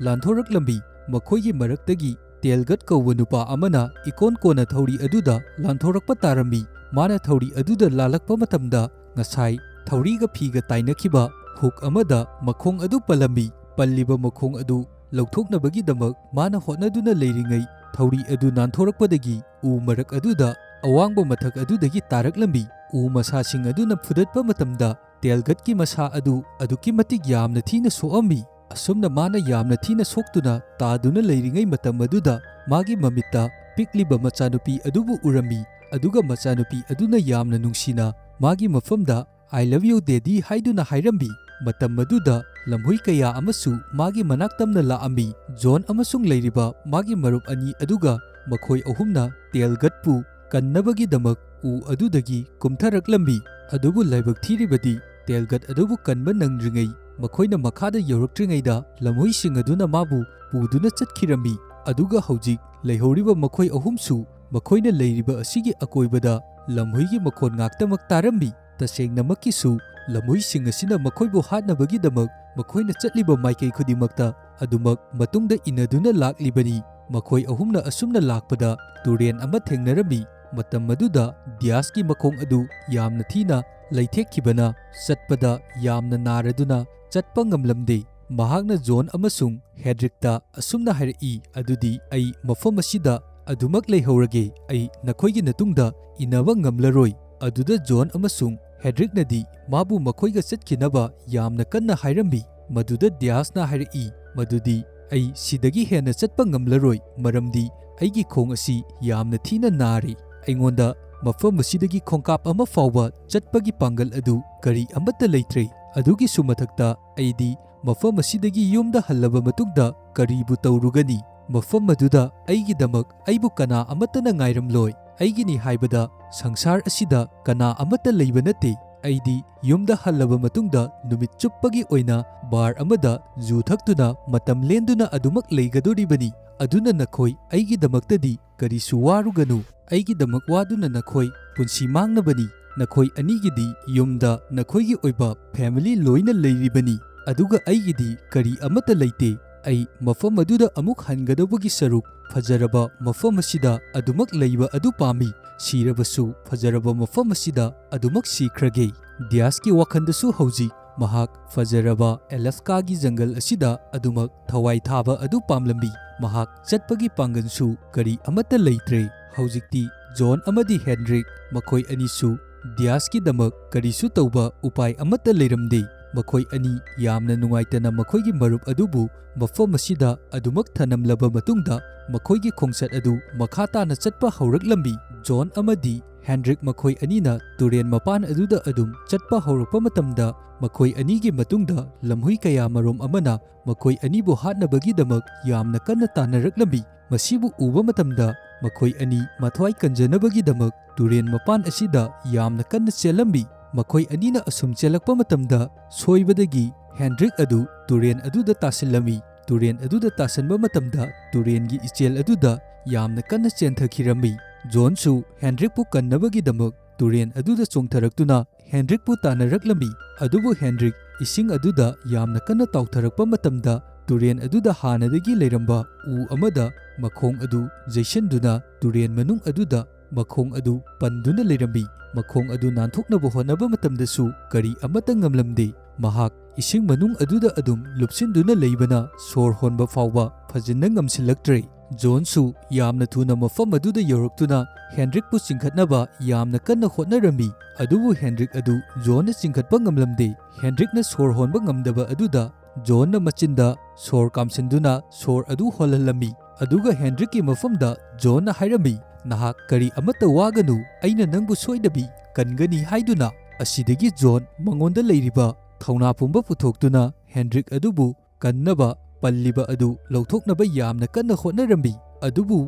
ꯂꯥꯟꯊꯣꯔꯛꯂꯝꯃꯤ꯫ ꯃꯈꯣꯏꯒꯤ ꯃꯔꯛꯇꯒꯤ ꯇꯦꯜꯒꯠ ꯀꯧꯕ ꯅꯨꯄꯥ ꯑꯃꯅ ꯏꯀꯣꯟ ꯀꯣꯟꯅ ꯊꯧꯔꯤ ꯑꯗꯨꯗ ꯂꯥꯟꯊꯣꯔꯛꯄ ꯇꯥꯔꯝꯃꯤ꯫ ꯃꯥꯅ ꯊꯧꯔꯤ ꯑꯗꯨꯗ ꯂꯥꯜꯂꯛꯄ ꯃꯇꯝꯗ ꯉꯁꯥꯏ ꯊꯧꯔꯤꯒ ꯐꯤꯒ ꯇꯥꯏꯅꯈꯤꯕ ꯍꯨꯛ ꯑꯃꯗ ꯃꯈꯣꯡ ꯑꯗꯨ ꯄꯜꯂꯝꯃꯤ꯫ ꯄꯜꯂꯤꯕ ꯃꯈꯣꯡ ꯑꯗꯨ ꯂꯧꯊꯣꯛꯅꯕꯒꯤꯗꯃꯛ ꯃꯥꯅ ꯍꯣꯠꯅꯗꯨꯅ ꯂꯩꯔꯤꯉꯩ ꯊꯧꯔꯤ ꯑꯗꯨ ꯅꯥꯟꯊꯣꯔꯛꯄꯗꯒꯤ ꯎ ꯃꯔꯛ ꯑꯗꯨꯗ ꯑꯋꯥꯡꯕ ꯃꯊꯛ ꯑꯗꯨꯗꯒꯤ ꯇꯥꯔꯛꯂꯝꯃꯤ꯫ ꯎ ꯃꯁꯥꯁꯤꯡ ꯑꯗꯨꯅ ꯐꯨꯗꯠꯄ ꯃꯇꯝꯗ ꯇꯦꯜꯒꯠꯀꯤ ꯃꯁꯥ ꯑꯗꯨ ꯑꯗꯨꯛꯀꯤ ꯃꯇꯤꯛ ꯌꯥꯝꯅ ꯊꯤꯅ ꯁꯣꯛꯑꯝꯃꯤ꯫ ꯑꯁꯨꯝꯅ ꯃꯥꯅ ꯌꯥꯝꯅ ꯊꯤꯅ ꯁꯣꯛꯇꯨꯅ ꯇꯥꯗꯨꯅ ꯂꯩꯔꯤꯉꯩ ꯃꯇꯝ ꯑꯗꯨꯗ ꯃꯥꯒꯤ ꯃꯃꯤꯠꯇ ꯄꯤꯛꯂꯤꯕ ꯃꯆꯥꯅꯨꯄꯤ ꯑꯗꯨꯕꯨ ꯎꯔꯝꯃꯤ꯫ ꯑꯗꯨꯒ ꯃꯆꯥꯅꯨꯄꯤ ꯑꯗꯨꯅ ꯌꯥꯝꯅ ꯅꯨꯡꯁꯤꯅ ꯃꯥꯒꯤ ꯃꯐꯝꯗ "I love you, Daddy" ꯍꯥꯏꯗꯨꯅ ꯍꯥꯏꯔꯝꯃꯤ꯫ ꯃꯇꯝ ꯑꯗꯨꯗ ꯂꯝꯍꯨꯏ ꯀꯌꯥ ꯑꯃꯁꯨ ꯃꯥꯒꯤ ꯃꯅꯥꯛ ꯇꯝꯅ ꯂꯥꯛꯑꯝꯃꯤ꯫ ꯖꯣꯟ ꯑꯃꯁꯨꯡ ꯂꯩꯔꯤꯕ ꯃꯥꯒꯤ ꯃꯔꯨꯞ ꯑꯅꯤ ꯑꯗꯨꯒ ꯃꯈꯣꯏ ꯑꯍꯨꯝꯅ ꯇꯦꯜꯒꯠꯄꯨ ꯀꯟꯅꯕꯒꯤꯗꯃꯛ ꯎ ꯑꯗꯨꯗꯒꯤ ꯀꯨꯝꯊꯔꯛꯂꯝꯃꯤ꯫ ꯑꯗꯨꯕꯨ ꯂꯥꯏꯕꯛ ꯊꯤꯔꯤꯕꯗꯤ ꯇꯦꯜꯒꯠ ꯑꯗꯨꯕꯨ ꯀꯟꯕ ꯅꯪꯗ꯭ꯔꯤꯉꯩ ꯃꯈꯣꯏꯅ ꯃꯈꯥꯗ ꯌꯧꯔꯛꯇ꯭ꯔꯤꯉꯩꯗ ꯂꯝꯍꯨꯏꯁꯤꯡ ꯑꯗꯨꯅ ꯃꯥꯕꯨ ꯄꯨꯗꯨꯅ ꯆꯠꯈꯤꯔꯝꯃꯤ꯫ ꯑꯗꯨꯒ ꯍꯧꯖꯤꯛ ꯂꯩꯍꯧꯔꯤꯕ ꯃꯈꯣꯏ ꯑꯍꯨꯝꯁꯨ ꯃꯈꯣꯏꯅ ꯂꯩꯔꯤꯕ ꯑꯁꯤꯒꯤ ꯑꯀꯣꯏꯕꯗ ꯂꯝꯍꯨꯏꯒꯤ ꯃꯈꯣꯟ ꯉꯥꯛꯇꯃꯛ ꯇꯥꯔꯝꯃꯤ꯫ ꯇꯁꯦꯡꯅꯃꯛꯀꯤꯁꯨ ꯂꯝꯍꯨꯏꯁꯤꯡ ꯑꯁꯤꯅ ꯃꯈꯣꯏꯕꯨ ꯍꯥꯠꯅꯕꯒꯤꯗꯃꯛ ꯃꯈꯣꯏꯅ ꯆꯠꯂꯤꯕ ꯃꯥꯏꯀꯩ ꯈꯨꯗꯤꯡꯃꯛꯇ ꯑꯗꯨꯃꯛ ꯃꯇꯨꯡꯗ ꯏꯟꯅꯗꯨꯅ ꯂꯥꯛꯂꯤꯕꯅꯤ꯫ ꯃꯈꯣꯏ ꯑꯍꯨꯝꯅ ꯑꯁꯨꯝꯅ ꯂꯥꯛꯄꯗ ꯇꯨꯔꯦꯟ ꯑꯃ ꯊꯦꯡꯅꯔꯝꯃꯤ꯫ ꯃꯇꯝ ꯑꯗꯨꯗ ꯗꯤꯌꯥꯁꯀꯤ ꯃꯈꯣꯡ ꯑꯗꯨ ꯌꯥꯝꯅ ꯊꯤꯅ ꯂꯩꯊꯦꯛꯈꯤꯕꯅ ꯆꯠꯄꯗ ꯌꯥꯝꯅ ꯅꯥꯔꯗꯨꯅ ꯆꯠꯄ ꯉꯝꯂꯝꯗꯦ꯫ ꯃꯍꯥꯛꯅ ꯖꯣꯟ ꯑꯃꯁꯨꯡ ꯍꯦꯗ꯭ꯔꯤꯛꯇ ꯑꯁꯨꯝꯅ ꯍꯥꯏꯔꯛꯏ, "ꯑꯗꯨꯗꯤ ꯑꯩ ꯃꯐꯝ ꯑꯁꯤꯗ ꯑꯗꯨꯃꯛ ꯂꯩꯍꯧꯔꯒꯦ꯫ ꯑꯩ ꯅꯈꯣꯏꯒꯤ ꯃꯇꯨꯡꯗ ꯏꯟꯅꯕ ꯉꯝꯂꯔꯣꯏ꯫" ꯑꯗꯨꯗ ꯖꯣꯟ ꯑꯃꯁꯨꯡ ꯍꯦꯗ꯭ꯔꯤꯛꯅꯗꯤ ꯃꯥꯕꯨ ꯃꯈꯣꯏꯒ ꯆꯠꯈꯤꯅꯕ ꯌꯥꯝꯅ ꯀꯟꯅ ꯍꯥꯏꯔꯝꯃꯤ꯫ ꯃꯗꯨꯗ ꯗꯤꯌꯥꯁꯅ ꯍꯥꯏꯔꯛꯏ, "ꯃꯗꯨꯗꯤ ꯑꯩ ꯁꯤꯗꯒꯤ ꯍꯦꯟꯅ ꯆꯠꯄ ꯉꯝꯂꯔꯣꯏ, ꯃꯔꯝꯗꯤ ꯑꯩꯒꯤ ꯈꯣꯡ ꯑꯁꯤ ꯌꯥꯝꯅ ꯊꯤꯅ ꯅꯥꯔꯤ꯫ ꯑꯩꯉꯣꯟꯗ ꯃꯐꯝ ꯑꯁꯤꯗꯒꯤ ꯈꯣꯡꯀꯥꯞ ꯑꯃ ꯐꯥꯎꯕ ꯆꯠꯄꯒꯤ ꯄꯥꯡꯒꯜ ꯑꯗꯨ ꯀꯔꯤ ꯑꯃꯠꯇ ꯂꯩꯇ꯭ꯔꯦ꯫ ꯑꯗꯨꯒꯤꯁꯨ ꯃꯊꯛꯇ ꯑꯩꯗꯤ ꯃꯐꯝ ꯑꯁꯤꯗꯒꯤ ꯌꯨꯝꯗ ꯍꯜꯂꯕ ꯃꯇꯨꯡꯗ ꯀꯔꯤꯕꯨ ꯇꯧꯔꯨꯒꯅꯤ? ꯃꯐꯝ ꯑꯗꯨꯗ ꯑꯩꯒꯤꯗꯃꯛ ꯑꯩꯕꯨ ꯀꯅꯥ ꯑꯃꯠꯇꯅ ꯉꯥꯏꯔꯝꯂꯣꯏ꯫ ꯑꯩꯒꯤꯅꯤ ꯍꯥꯏꯕꯗ ꯁꯪꯁꯥꯔ ꯑꯁꯤꯗ ꯀꯅꯥ ꯑꯃꯠꯇ ꯂꯩꯕ ꯅꯠꯇꯦ꯫ ꯑꯩꯗꯤ ꯌꯨꯝꯗ ꯍꯜꯂꯕ ꯃꯇꯨꯡꯗ ꯅꯨꯃꯤꯠ ꯆꯨꯞꯄꯒꯤ ꯑꯣꯏꯅ ꯕꯥꯔ ꯑꯃꯗ ꯖꯨ ꯊꯛꯇꯨꯅ ꯃꯇꯝ ꯂꯦꯟꯗꯨꯅ ꯑꯗꯨꯃꯛ ꯂꯩꯒꯗꯣꯔꯤꯕꯅꯤ꯫ ꯑꯗꯨꯅ ꯅꯈꯣꯏ ꯑꯩꯒꯤꯗꯃꯛꯇꯗꯤ ꯀꯔꯤꯁꯨ ꯋꯥꯔꯨꯒꯅꯨ꯫ ꯑꯩꯒꯤꯗꯃꯛ ꯋꯥꯗꯨꯅ ꯅꯈꯣꯏ ꯄꯨꯟꯁꯤ ꯃꯥꯡꯅꯕꯅꯤ꯫ ꯅꯈꯣꯏ ꯑꯅꯤꯒꯤꯗꯤ ꯌꯨꯝꯗ ꯅꯈꯣꯏꯒꯤ ꯑꯣꯏꯕ ꯐꯦꯃꯤꯂꯤ ꯂꯣꯏꯅ ꯂꯩꯔꯤꯕꯅꯤ꯫ ꯑꯗꯨꯒ ꯑꯩꯒꯤꯗꯤ ꯀꯔꯤ ꯑꯃꯠꯇ ꯂꯩꯇꯦ꯫ ꯑꯩ ꯃꯐꯝ ꯑꯗꯨꯗ ꯑꯃꯨꯛ ꯍꯟꯒꯗꯧꯕꯒꯤ ꯁꯔꯨꯛ ꯐꯖꯔꯕ ꯃꯐꯝ ꯑꯁꯤꯗ ꯑꯗꯨꯃꯛ ꯂꯩꯕ ꯑꯗꯨ ꯄꯥꯝꯃꯤ꯫ ꯁꯤꯔꯕꯁꯨ ꯐꯖꯔꯕ ꯃꯐꯝ ꯑꯁꯤꯗ ꯑꯗꯨꯃꯛ ꯁꯤꯈ꯭ꯔꯒꯦ꯫" ꯗꯤꯌꯥꯁꯀꯤ ꯋꯥꯈꯜꯗꯁꯨ ꯍꯧꯖꯤꯛ ꯃꯍꯥꯛ ꯐꯖꯔꯕ ꯑꯦꯂꯥꯁꯀꯥꯒꯤ ꯖꯪꯒꯜ ꯑꯁꯤꯗ ꯑꯗꯨꯃꯛ ꯊꯋꯥꯏ ꯊꯥꯕ ꯑꯗꯨ ꯄꯥꯝꯂꯝꯃꯤ꯫ ꯃꯍꯥꯛ ꯆꯠꯄꯒꯤ ꯄꯥꯡꯒꯜꯁꯨ ꯀꯔꯤ ꯑꯃꯠꯇ ꯂꯩꯇ꯭ꯔꯦ꯫ ꯍꯧꯖꯤꯛꯇꯤ ꯖꯣꯟ ꯑꯃꯗꯤ ꯍꯦꯟꯗ꯭ꯔꯤꯛ ꯃꯈꯣꯏ ꯑꯅꯤꯁꯨ ꯗꯤꯌꯥꯁꯀꯤꯗꯃꯛ ꯀꯔꯤꯁꯨ ꯇꯧꯕ ꯎꯄꯥꯏ ꯑꯃꯠꯇ ꯂꯩꯔꯝꯗꯦ꯫ ꯃꯈꯣꯏ ꯑꯅꯤ ꯌꯥꯝꯅ ꯅꯨꯡꯉꯥꯏꯇꯅ ꯃꯈꯣꯏꯒꯤ ꯃꯔꯨꯞ ꯑꯗꯨꯕꯨ ꯃꯐꯝ ꯑꯁꯤꯗ ꯑꯗꯨꯃꯛ ꯊꯅꯝꯂꯕ ꯃꯇꯨꯡꯗ ꯃꯈꯣꯏꯒꯤ ꯈꯣꯡꯆꯠ ꯑꯗꯨ ꯃꯈꯥ ꯇꯥꯅ ꯆꯠꯄ ꯍꯧꯔꯛꯂꯝꯃꯤ꯫ ꯖꯣꯟ ꯑꯃꯗꯤ ꯍꯦꯟꯗ꯭ꯔꯤꯛ ꯃꯈꯣꯏ ꯑꯅꯤꯅ ꯇꯨꯔꯦꯟ ꯃꯄꯥꯟ ꯑꯗꯨꯗ ꯑꯗꯨꯝ ꯆꯠꯄ ꯍꯧꯔꯛꯄ ꯃꯇꯝꯗ ꯃꯈꯣꯏ ꯑꯅꯤꯒꯤ ꯃꯇꯨꯡꯗ ꯂꯝꯍꯨꯏ ꯀꯌꯥ ꯃꯔꯨꯝ ꯑꯃꯅ ꯃꯈꯣꯏ ꯑꯅꯤꯕꯨ ꯍꯥꯠꯅꯕꯒꯤꯗꯃꯛ ꯌꯥꯝꯅ ꯀꯟꯅ ꯇꯥꯟꯅꯔꯛꯂꯝꯃꯤ꯫ ꯃꯁꯤꯕꯨ ꯎꯕ ꯃꯇꯝꯗ ꯃꯈꯣꯏ ꯑꯅꯤ ꯃꯊ꯭ꯋꯥꯏ ꯀꯟꯖꯅꯕꯒꯤꯗꯃꯛ ꯇꯨꯔꯦꯟ ꯃꯄꯥꯟ ꯑꯁꯤꯗ ꯌꯥꯝꯅ ꯀꯟꯅ ꯆꯦꯜꯂꯝꯃꯤ꯫ ꯃꯈꯣꯏ ꯑꯅꯤꯅ ꯑꯁꯨꯝ ꯆꯦꯜꯂꯛꯄ ꯃꯇꯝꯗ ꯁꯣꯏꯕꯗꯒꯤ ꯍꯦꯟꯗ꯭ꯔꯤꯛ ꯑꯗꯨ ꯇꯨꯔꯦꯟ ꯑꯗꯨꯗ ꯇꯥꯁꯤꯜꯂꯝꯃꯤ꯫ ꯇꯨꯔꯦꯟ ꯑꯗꯨꯗ ꯇꯥꯁꯟꯕ ꯃꯇꯝꯗ, ꯇꯨꯔꯦꯟꯒꯤ ꯏꯆꯦꯜ ꯑꯗꯨꯗ ꯌꯥꯝꯅ ꯀꯟꯅ ꯆꯦꯟꯊꯈꯤꯔꯝꯃꯤ꯫ ꯖꯣꯟꯁꯨ ꯍꯦꯟꯗ꯭ꯔꯤꯛꯄꯨ ꯀꯟꯅꯕꯒꯤꯗꯃꯛ ꯇꯨꯔꯦꯟ ꯑꯗꯨꯗ ꯆꯣꯡꯊꯔꯛꯇꯨꯅ ꯍꯦꯟꯗ꯭ꯔꯤꯛꯄꯨ ꯇꯥꯟꯅꯔꯛꯂꯝꯃꯤ꯫ ꯑꯗꯨꯕꯨ ꯍꯦꯟꯗ꯭ꯔꯤꯛ ꯏꯁꯤꯡ ꯑꯗꯨꯗ ꯌꯥꯝꯅ ꯀꯟꯅ ꯇꯥꯎꯊꯔꯛꯄ ꯃꯇꯝꯗ, ꯇꯨꯔꯦꯟ ꯑꯗꯨꯗ ꯍꯥꯟꯅꯗꯒꯤ ꯂꯩꯔꯝꯕ ꯎ ꯑꯃꯗ ꯃꯈꯣꯡ ꯑꯗꯨ ꯌꯩꯁꯤꯟꯗꯨꯅ ꯇꯨꯔꯦꯟ ꯃꯅꯨꯡ ꯑꯗꯨꯗ ꯃꯈꯣꯡ ꯑꯗꯨ ꯄꯟꯗꯨꯅ ꯂꯩꯔꯝꯃꯤ꯫ ꯃꯈꯣꯡ ꯑꯗꯨ ꯅꯥꯟꯊꯣꯛꯅꯕ ꯍꯣꯠꯅꯕ ꯃꯇꯝꯗꯁꯨ ꯀꯔꯤ ꯑꯃꯠꯇ ꯉꯝꯂꯝꯗꯦ꯫ ꯃꯍꯥꯛ ꯏꯁꯤꯡ ꯃꯅꯨꯡ ꯑꯗꯨꯗ ꯑꯗꯨꯝ ꯂꯨꯞꯁꯤꯟꯗꯨꯅ ꯂꯩꯕꯅ ꯁꯣꯔ ꯍꯣꯟꯕ ꯐꯥꯎꯕ ꯐꯖꯅ ꯉꯝꯁꯤꯜꯂꯛꯇ꯭ꯔꯦ꯫ ꯖꯣꯟꯁꯨ ꯌꯥꯝꯅ ꯊꯨꯅ ꯃꯐꯝ ꯑꯗꯨꯗ ꯌꯧꯔꯛꯇꯨꯅ ꯍꯦꯟꯗ꯭ꯔꯤꯛꯄꯨ ꯆꯤꯡꯈꯠꯅꯕ ꯌꯥꯝꯅ ꯀꯟꯅ ꯍꯣꯠꯅꯔꯝꯃꯤ꯫ ꯑꯗꯨꯕꯨ ꯍꯦꯟꯗ꯭ꯔꯤꯛ ꯑꯗꯨ ꯖꯣꯟꯅ ꯆꯤꯡꯈꯠꯄ ꯉꯝꯂꯝꯗꯦ꯫ ꯍꯦꯟꯗ꯭ꯔꯤꯛꯅ ꯁꯣꯔ ꯍꯣꯟꯕ ꯉꯝꯗꯕ ꯑꯗꯨꯗ ꯖꯣꯟꯅ ꯃꯆꯤꯟꯗ ꯁꯣꯔ ꯀꯥꯝꯁꯤꯟꯗꯨꯅ ꯁꯣꯔ ꯑꯗꯨ ꯍꯣꯜꯍꯜꯂꯝꯃꯤ꯫ ꯑꯗꯨꯒ ꯍꯦꯟꯗ꯭ꯔꯤꯛꯀꯤ ꯃꯐꯝꯗ ꯖꯣꯟꯅ ꯍꯥꯏꯔꯝꯃꯤ, "ꯅꯍꯥꯛ ꯀꯔꯤ ꯑꯃꯠꯇ ꯋꯥꯒꯅꯨ, ꯑꯩꯅ ꯅꯪꯕꯨ ꯁꯣꯏꯗꯕꯤ ꯀꯟꯒꯅꯤ" ꯍꯥꯏꯗꯨꯅ꯫ ꯑꯁꯤꯗꯒꯤ ꯖꯣꯟ ꯃꯉꯣꯟꯗ ꯂꯩꯔꯤꯕ ꯊꯧꯅꯥ ꯄꯨꯝꯕ ꯄꯨꯊꯣꯛꯇꯨꯅ ꯍꯦꯟꯗ꯭ꯔꯤꯛ ꯑꯗꯨꯕꯨ ꯀꯟꯅꯕ ꯄꯜꯂꯤꯕ ꯑꯗꯨ ꯂꯧꯊꯣꯛꯅꯕ ꯌꯥꯝꯅ ꯀꯟꯅ ꯍꯣꯠꯅꯔꯝꯃꯤ꯫ ꯑꯗꯨꯕꯨ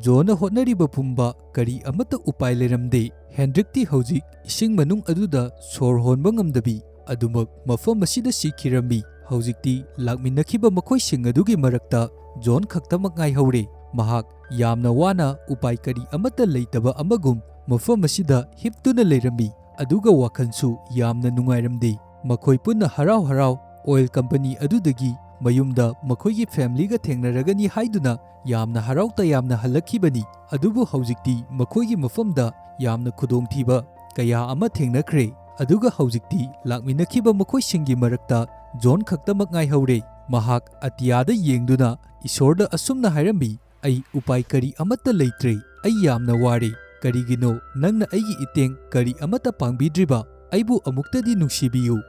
ꯖꯣꯟꯅ ꯍꯣꯠꯅꯔꯤꯕ ꯄꯨꯝꯕ ꯀꯔꯤ ꯑꯃꯠꯇ ꯎꯄꯥꯏ ꯂꯩꯔꯝꯗꯦ꯫ ꯍꯦꯟꯗ꯭ꯔꯤꯛꯇꯤ ꯍꯧꯖꯤꯛ ꯏꯁꯤꯡ ꯃꯅꯨꯡ ꯑꯗꯨꯗ ꯁꯣꯔ ꯍꯣꯟꯕ ꯉꯝꯗꯕꯤ ꯑꯗꯨꯃꯛ ꯃꯐꯝ ꯑꯁꯤꯗ ꯁꯤꯈꯤꯔꯝꯃꯤ꯫ ꯍꯧꯖꯤꯛꯇꯤ ꯂꯥꯛꯃꯤꯟꯅꯈꯤꯕ ꯃꯈꯣꯏꯁꯤꯡ ꯑꯗꯨꯒꯤ ꯃꯔꯛꯇ ꯖꯣꯟ ꯈꯛꯇꯃꯛ ꯉꯥꯏꯍꯧꯔꯦ꯫ ꯃꯍꯥꯛ ꯌꯥꯝꯅ ꯋꯥꯅ ꯎꯄꯥꯏ ꯀꯔꯤ ꯑꯃꯠꯇ ꯂꯩꯇꯕ ꯑꯃꯒꯨꯝ ꯃꯐꯝ ꯑꯁꯤꯗ ꯍꯤꯞꯇꯨꯅ ꯂꯩꯔꯝꯃꯤ꯫ ꯑꯗꯨꯒ ꯋꯥꯈꯜꯁꯨ ꯌꯥꯝꯅ ꯅꯨꯡꯉꯥꯏꯔꯝꯗꯦ꯫ ꯃꯈꯣꯏ ꯄꯨꯟꯅ ꯍꯔꯥꯎ ꯍꯔꯥꯎ ꯑꯣꯏꯜ ꯀꯝꯄꯅꯤ ꯑꯗꯨꯗꯒꯤ ꯃꯌꯨꯝꯗ ꯃꯈꯣꯏꯒꯤ ꯐꯦꯃꯤꯂꯤꯒ ꯊꯦꯡꯅꯔꯒꯅꯤ ꯍꯥꯏꯗꯨꯅ ꯌꯥꯝꯅ ꯍꯔꯥꯎ ꯇꯌꯥꯝꯅ ꯍꯜꯂꯛꯈꯤꯕꯅꯤ꯫ ꯑꯗꯨꯕꯨ ꯍꯧꯖꯤꯛꯇꯤ ꯃꯈꯣꯏꯒꯤ ꯃꯐꯝꯗ ꯌꯥꯝꯅ ꯈꯨꯗꯣꯡꯊꯤꯕ ꯀꯌꯥ ꯑꯃ ꯊꯦꯡꯅꯈ꯭ꯔꯦ꯫ ꯑꯗꯨꯒ ꯍꯧꯖꯤꯛꯇꯤ ꯂꯥꯛꯃꯤꯟꯅꯈꯤꯕ ꯃꯈꯣꯏꯁꯤꯡꯒꯤ ꯃꯔꯛꯇ ꯖꯣꯟ ꯈꯛꯇꯃꯛ ꯉꯥꯏꯍꯧꯔꯦ꯫ ꯃꯍꯥꯛ ꯑꯇꯤꯌꯥꯗ ꯌꯦꯡꯗꯨꯅ ꯏꯁꯣꯔꯗ ꯑꯁꯨꯝꯅ ꯍꯥꯏꯔꯝꯃꯤ, "ꯑꯩ ꯎꯄꯥꯏ ꯀꯔꯤ ꯑꯃꯠꯇ ꯂꯩꯇ꯭ꯔꯦ꯫ ꯑꯩ ꯌꯥꯝꯅ ꯋꯥꯔꯦ꯫ ꯀꯔꯤꯒꯤꯅꯣ ꯅꯪꯅ ꯑꯩꯒꯤ ꯏꯇꯦꯡ ꯀꯔꯤ ꯑꯃꯠꯇ ꯄꯥꯡꯕꯤꯗ꯭ꯔꯤꯕ? ꯑꯩꯕꯨ ꯑꯃꯨꯛꯇꯗꯤ ꯅꯨꯡꯁꯤꯕꯤꯌꯨ"꯫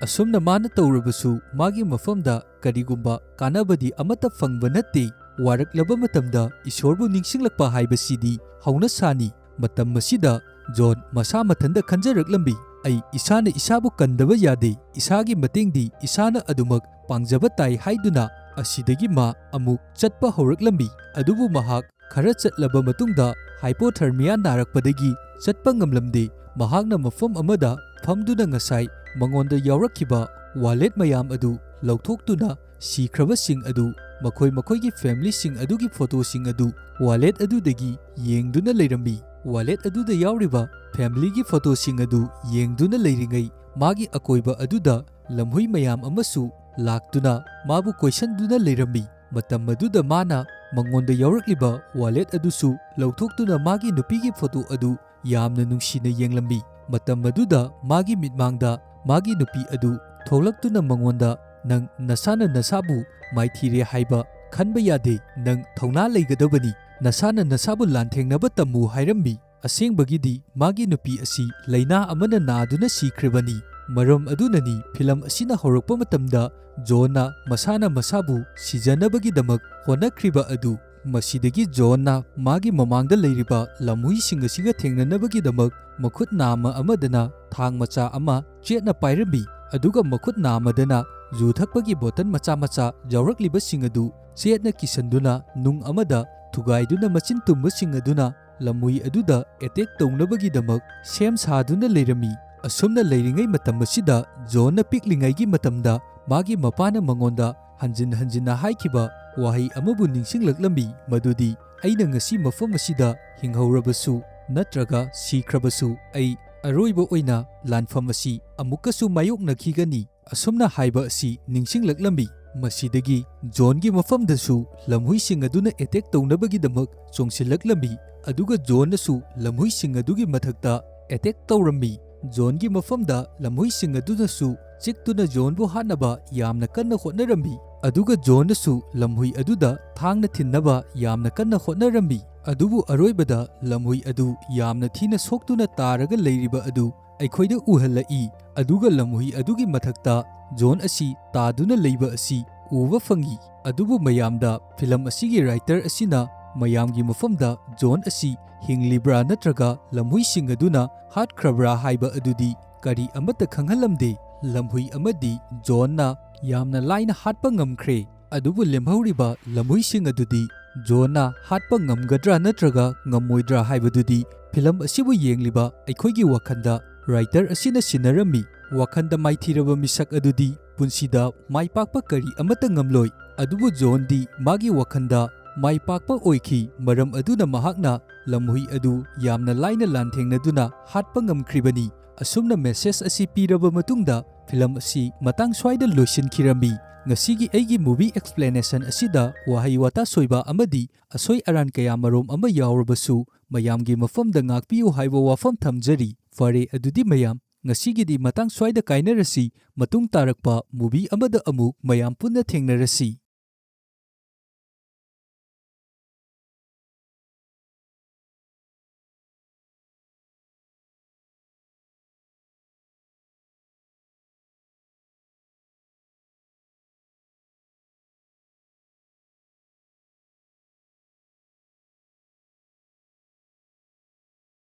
ꯑꯁꯨꯝꯅ ꯃꯥꯅ ꯇꯧꯔꯕꯁꯨ ꯃꯥꯒꯤ ꯃꯐꯝꯗ ꯀꯔꯤꯒꯨꯝꯕ ꯀꯥꯟꯅꯕꯗꯤ ꯑꯃꯠꯇ ꯐꯪꯕ ꯅꯠꯇꯦ꯫ ꯋꯥꯔꯛꯂꯕ ꯃꯇꯝꯗ ꯏꯁꯣꯔꯕꯨ ꯅꯤꯡꯁꯤꯡꯂꯛꯄ ꯍꯥꯏꯕꯁꯤꯗꯤ ꯍꯧꯅꯁꯥꯅꯤ꯫ ꯃꯇꯝ ꯑꯁꯤꯗ ꯖꯣꯟ ꯃꯁꯥ ꯃꯊꯟꯇ ꯈꯟꯖꯔꯛꯂꯝꯃꯤ, "ꯑꯩ ꯏꯁꯥꯅ ꯏꯁꯥꯕꯨ ꯀꯟꯗꯕ ꯌꯥꯗꯦ, ꯏꯁꯥꯒꯤ ꯃꯇꯦꯡꯗꯤ ꯏꯁꯥꯅ ꯑꯗꯨꯃꯛ ꯄꯥꯡꯖꯕ ꯇꯥꯏ" ꯍꯥꯏꯗꯨꯅ꯫ ꯑꯁꯤꯗꯒꯤ ꯃꯥ ꯑꯃꯨꯛ ꯆꯠꯄ ꯍꯧꯔꯛꯂꯝꯃꯤ꯫ ꯑꯗꯨꯕꯨ ꯃꯍꯥꯛ ꯈꯔ ꯆꯠꯂꯕ ꯃꯇꯨꯡꯗ ꯍꯥꯏꯄꯣꯊꯔꯃꯤꯌꯥ ꯅꯥꯔꯛꯄꯗꯒꯤ ꯆꯠꯄ ꯉꯝꯂꯝꯗꯦ꯫ ꯃꯍꯥꯛꯅ ꯃꯐꯝ ꯑꯃꯗ ꯐꯝꯗꯨꯅ ꯉꯁꯥꯏ ꯃꯉꯣꯟꯗ ꯌꯥꯎꯔꯛꯈꯤꯕ ꯋꯥꯂꯦꯠ ꯃꯌꯥꯝ ꯑꯗꯨ ꯂꯧꯊꯣꯛꯇꯨꯅ ꯁꯤꯈ꯭ꯔꯕꯁꯤꯡ ꯑꯗꯨ ꯃꯈꯣꯏ ꯃꯈꯣꯏꯒꯤ ꯐꯦꯃꯤꯂꯤꯁꯤꯡ ꯑꯗꯨꯒꯤ ꯐꯣꯇꯣꯁꯤꯡ ꯑꯗꯨ ꯋꯥꯂꯦꯠ ꯑꯗꯨꯗꯒꯤ ꯌꯦꯡꯗꯨꯅ ꯂꯩꯔꯝꯃꯤ꯫ ꯋꯥꯂꯦꯠ ꯑꯗꯨꯗ ꯌꯥꯎꯔꯤꯕ ꯐꯦꯃꯤꯂꯤꯒꯤ ꯐꯣꯇꯣꯁꯤꯡ ꯑꯗꯨ ꯌꯦꯡꯗꯨꯅ ꯂꯩꯔꯤꯉꯩ, ꯃꯥꯒꯤ ꯑꯀꯣꯏꯕ ꯑꯗꯨꯗ ꯂꯝꯍꯨꯏ ꯃꯌꯥꯝ ꯑꯃꯁꯨ ꯂꯥꯛꯇꯨꯅ ꯃꯥꯕꯨ ꯀꯣꯏꯁꯟꯗꯨꯅ ꯂꯩꯔꯝꯃꯤ꯫ ꯃꯇꯝ ꯑꯗꯨꯗ ꯃꯥꯅ ꯃꯉꯣꯟꯗ ꯌꯥꯎꯔꯛꯂꯤꯕ ꯋꯥꯂꯦꯠ ꯑꯗꯨꯁꯨ ꯂꯧꯊꯣꯛꯇꯨꯅ ꯃꯥꯒꯤ ꯅꯨꯄꯤꯒꯤ ꯐꯣꯇꯣ ꯑꯗꯨ ꯌꯥꯝꯅ ꯅꯨꯡꯁꯤꯅ ꯌꯦꯡꯂꯝꯃꯤ꯫ ꯃꯇꯝ ꯑꯗꯨꯗ ꯃꯥꯒꯤ ꯃꯤꯠꯃꯥꯡꯗ ꯃꯥꯒꯤ ꯅꯨꯄꯤ ꯑꯗꯨ ꯊꯣꯛꯂꯛꯇꯨꯅ ꯃꯉꯣꯟꯗ, "ꯅꯪ ꯅꯁꯥꯅ ꯅꯁꯥꯕꯨ ꯃꯥꯏꯊꯤꯔꯦ ꯍꯥꯏꯕ ꯈꯟꯕ ꯌꯥꯗꯦ꯫ ꯅꯪ ꯊꯧꯅꯥ ꯂꯩꯒꯗꯕꯅꯤ꯫ ꯅꯁꯥꯅ ꯅꯁꯥꯕꯨ ꯂꯥꯟꯊꯦꯡꯅꯕ ꯇꯝꯃꯨ" ꯍꯥꯏꯔꯝꯃꯤ꯫ ꯑꯁꯦꯡꯕꯒꯤꯗꯤ ꯃꯥꯒꯤ ꯅꯨꯄꯤ ꯑꯁꯤ ꯂꯥꯏꯅꯥ ꯑꯃꯅ ꯅꯥꯗꯨꯅ ꯁꯤꯈ꯭ꯔꯤꯕꯅꯤ꯫ ꯃꯔꯝ ꯑꯗꯨꯅꯅꯤ ꯐꯤꯂꯝ ꯑꯁꯤꯅ ꯍꯧꯔꯛꯄ ꯃꯇꯝꯗ ꯖꯣꯟꯅ ꯃꯁꯥꯅ ꯃꯁꯥꯕꯨ ꯁꯤꯖꯅꯕꯒꯤꯗꯃꯛ ꯍꯣꯠꯅꯈ꯭ꯔꯤꯕ ꯑꯗꯨ꯫ ꯃꯁꯤꯗꯒꯤ ꯖꯣꯟꯅ ꯃꯥꯒꯤ ꯃꯃꯥꯡꯗ ꯂꯩꯔꯤꯕ ꯂꯝꯍꯨꯏꯁꯤꯡ ꯑꯁꯤꯒ ꯊꯦꯡꯅꯅꯕꯒꯤꯗꯃꯛ ꯃꯈꯨꯠ ꯅꯥꯝꯃ ꯑꯃꯗꯅ ꯊꯥꯡ ꯃꯆꯥ ꯑꯃ ꯆꯦꯠꯅ ꯄꯥꯏꯔꯝꯃꯤ, ꯑꯗꯨꯒ ꯃꯈꯨꯠ ꯅꯥꯝꯃꯗꯅ ꯖꯨ ꯊꯛꯄꯒꯤ ꯕꯣꯇꯜ ꯃꯆꯥ ꯃꯆꯥ ꯌꯥꯎꯔꯛꯂꯤꯕꯁꯤꯡ ꯑꯗꯨ ꯆꯦꯠꯅ ꯀꯤꯁꯟꯗꯨꯅ ꯅꯨꯡ ꯑꯃꯗ ꯊꯨꯒꯥꯏꯗꯨꯅ ꯃꯆꯤꯟ ꯇꯨꯝꯕꯁꯤꯡ ꯑꯗꯨꯅ ꯂꯝꯍꯨꯏ ꯑꯗꯨꯗ ꯑꯦꯇꯦꯛ ꯇꯧꯅꯕꯒꯤꯗꯃꯛ ꯁꯦꯝ ꯁꯥꯗꯨꯅ ꯂꯩꯔꯝꯃꯤ꯫ ꯑꯁꯨꯝꯅ ꯂꯩꯔꯤꯉꯩ ꯃꯇꯝ ꯑꯁꯤꯗ ꯖꯣꯟꯅ ꯄꯤꯛꯂꯤꯉꯩꯒꯤ ꯃꯇꯝꯗ ꯃꯥꯒꯤ ꯃꯄꯥꯅ ꯃꯉꯣꯟꯗ ꯍꯟꯖꯤꯟ ꯍꯟꯖꯤꯟꯅ ꯍꯥꯏꯈꯤꯕ ꯋꯥꯍꯩ ꯑꯃꯕꯨ ꯅꯤꯡꯁꯤꯡꯂꯛꯂꯝꯃꯤ, ꯃꯗꯨꯗꯤ, "ꯑꯩꯅ ꯉꯁꯤ ꯃꯐꯝ ꯑꯁꯤꯗ ꯍꯤꯡꯍꯧꯔꯕꯁꯨ ꯅꯠꯇ꯭ꯔꯒ ꯁꯤꯈ꯭ꯔꯕꯁꯨ, ꯑꯩ ꯑꯔꯣꯏꯕ ꯑꯣꯏꯅ ꯂꯥꯟꯐꯝ ꯑꯁꯤ ꯑꯃꯨꯛꯀꯁꯨ ꯃꯥꯌꯣꯛꯅꯈꯤꯒꯅꯤ" ꯑꯁꯨꯝꯅ ꯍꯥꯏꯕ ꯑꯁꯤ ꯅꯤꯡꯁꯤꯡꯂꯛꯂꯝꯃꯤ꯫ ꯃꯁꯤꯗꯒꯤ ꯖꯣꯟꯒꯤ ꯃꯐꯝꯗꯁꯨ ꯂꯝꯍꯨꯏꯁꯤꯡ ꯑꯗꯨꯅ ꯑꯦꯇꯦꯛ ꯇꯧꯅꯕꯒꯤꯗꯃꯛ ꯆꯣꯡꯁꯤꯜꯂꯛꯂꯝꯃꯤ, ꯑꯗꯨꯒ ꯖꯣꯟꯅꯁꯨ ꯂꯝꯍꯨꯏꯁꯤꯡ ꯑꯗꯨꯒꯤ ꯃꯊꯛꯇ ꯑꯦꯇꯦꯛ ꯇꯧꯔꯝꯃꯤ꯫ ꯖꯣꯟꯒꯤ ꯃꯐꯝꯗ ꯂꯝꯍꯨꯏꯁꯤꯡ ꯑꯗꯨꯅꯁꯨ ꯆꯤꯛꯇꯨꯅ ꯖꯣꯟꯕꯨ ꯍꯥꯠꯅꯕ ꯌꯥꯝꯅ ꯀꯟꯅ ꯍꯣꯠꯅꯔꯝꯃꯤ, ꯑꯗꯨꯒ ꯖꯣꯟꯅꯁꯨ ꯂꯝꯍꯨꯏ ꯑꯗꯨꯗ ꯊꯥꯡꯅ ꯊꯤꯟꯅꯕ ꯌꯥꯝꯅ ꯀꯟꯅ ꯍꯣꯠꯅꯔꯝꯃꯤ꯫ ꯑꯗꯨꯕꯨ ꯑꯔꯣꯏꯕꯗ ꯂꯝꯍꯨꯏ ꯑꯗꯨ ꯌꯥꯝꯅ ꯊꯤꯅ ꯁꯣꯛꯇꯨꯅ ꯇꯥꯔꯒ ꯂꯩꯔꯤꯕ ꯑꯗꯨ ꯑꯩꯈꯣꯏꯗ ꯎꯍꯜꯂꯛꯏ, ꯑꯗꯨꯒ ꯂꯝꯍꯨꯏ ꯑꯗꯨꯒꯤ ꯃꯊꯛꯇ ꯖꯣꯟ ꯑꯁꯤ ꯇꯥꯗꯨꯅ ꯂꯩꯕ ꯑꯁꯤ ꯎꯕ ꯐꯪꯏ꯫ ꯑꯗꯨꯕꯨ ꯃꯌꯥꯝꯗ ꯐꯤꯂꯝ ꯑꯁꯤꯒꯤ ꯔꯥꯏꯇꯔ ꯑꯁꯤꯅ ꯃꯌꯥꯝꯒꯤ ꯃꯐꯝꯗ ꯖꯣꯟ ꯑꯁꯤ ꯍꯤꯡꯂꯤꯕ꯭ꯔꯥ ꯅꯠꯇ꯭ꯔꯒ ꯂꯝꯍꯨꯏꯁꯤꯡ ꯑꯗꯨꯅ ꯍꯥꯠꯈ꯭ꯔꯕ꯭ꯔꯥ ꯍꯥꯏꯕ ꯑꯗꯨꯗꯤ ꯀꯔꯤ ꯑꯃꯠꯇ ꯈꯪꯍꯜꯂꯝꯗꯦ꯫ ꯂꯝꯍꯨꯏ ꯑꯃꯗꯤ ꯖꯣꯟꯅ ꯌꯥꯝꯅ ꯂꯥꯏꯅ ꯍꯥꯠꯄ ꯉꯝꯈ꯭ꯔꯦ, ꯑꯗꯨꯕꯨ ꯂꯦꯝꯍꯧꯔꯤꯕ ꯂꯝꯍꯨꯏꯁꯤꯡ ꯑꯗꯨꯗꯤ ꯖꯣꯟꯅ ꯍꯥꯠꯄ ꯉꯝꯒꯗ꯭ꯔꯥ ꯅꯠꯇ꯭ꯔꯒ ꯉꯝꯃꯣꯏꯗ꯭ꯔꯥ ꯍꯥꯏꯕꯗꯨꯗꯤ ꯐꯤꯂꯝ ꯑꯁꯤꯕꯨ ꯌꯦꯡꯂꯤꯕ ꯑꯩꯈꯣꯏꯒꯤ ꯋꯥꯈꯜꯗ ꯔꯥꯏꯇꯔ ꯑꯁꯤꯅ ꯁꯤꯟꯅꯔꯝꯃꯤ꯫ ꯋꯥꯈꯟꯗ ꯃꯥꯏꯊꯤꯔꯕ ꯃꯤꯁꯛ ꯑꯗꯨꯗꯤ ꯄꯨꯟꯁꯤꯗ ꯃꯥꯏ ꯄꯥꯛꯄ ꯀꯔꯤ ꯑꯃꯠꯇ ꯉꯝꯂꯣꯏ꯫ ꯑꯗꯨꯕꯨ ꯖꯣꯟꯗꯤ ꯃꯥꯒꯤ ꯋꯥꯈꯟꯗ ꯃꯥꯏ ꯄꯥꯛꯄ ꯑꯣꯏꯈꯤ, ꯃꯔꯝ ꯑꯗꯨꯅ ꯃꯍꯥꯛꯅ ꯂꯝꯍꯨꯏ ꯑꯗꯨ ꯌꯥꯝꯅ ꯂꯥꯏꯅ ꯂꯥꯟꯊꯦꯡꯅꯗꯨꯅ ꯍꯥꯠꯄ ꯉꯝꯈ꯭ꯔꯤꯕꯅꯤ꯫ ꯑꯁꯨꯝꯅ ꯃꯦꯁꯦꯖ ꯑꯁꯤ ꯄꯤꯔꯕ ꯃꯇꯨꯡꯗ ꯐꯤꯂꯝ ꯑꯁꯤ ꯃꯇꯥꯡ ꯁ꯭ꯋꯥꯏꯗ ꯂꯣꯏꯁꯤꯟꯈꯤꯔꯝꯃꯤ꯫ ꯉꯁꯤꯒꯤ ꯑꯩꯒꯤ movie explanation ꯑꯁꯤꯗ ꯋꯥꯍꯩ ꯋꯥꯇꯥ ꯁꯣꯏꯕ ꯑꯃꯗꯤ ꯑꯁꯣꯏ ꯑꯔꯥꯟ ꯀꯌꯥ ꯃꯔꯣꯝ ꯑꯃ ꯌꯥꯎꯔꯕꯁꯨ ꯃꯌꯥꯝꯒꯤ ꯃꯐꯝꯗ ꯉꯥꯛꯄꯤꯌꯨ ꯍꯥꯏꯕ ꯋꯥꯐꯝ ꯊꯝꯖꯔꯤ꯫ ꯐꯔꯦ, ꯑꯗꯨꯗꯤ ꯃꯌꯥꯝ, ꯉꯁꯤꯒꯤꯗꯤ ꯃꯇꯥꯡ ꯁ꯭ꯋꯥꯏꯗ ꯀꯥꯏꯅꯔꯁꯤ꯫ ꯃꯇꯨꯡ ꯇꯥꯔꯛꯄ movie ꯑꯃꯗ ꯑꯃꯨꯛ ꯃꯌꯥꯝ ꯄꯨꯟꯅ ꯊꯦꯡꯅꯔꯁꯤ꯫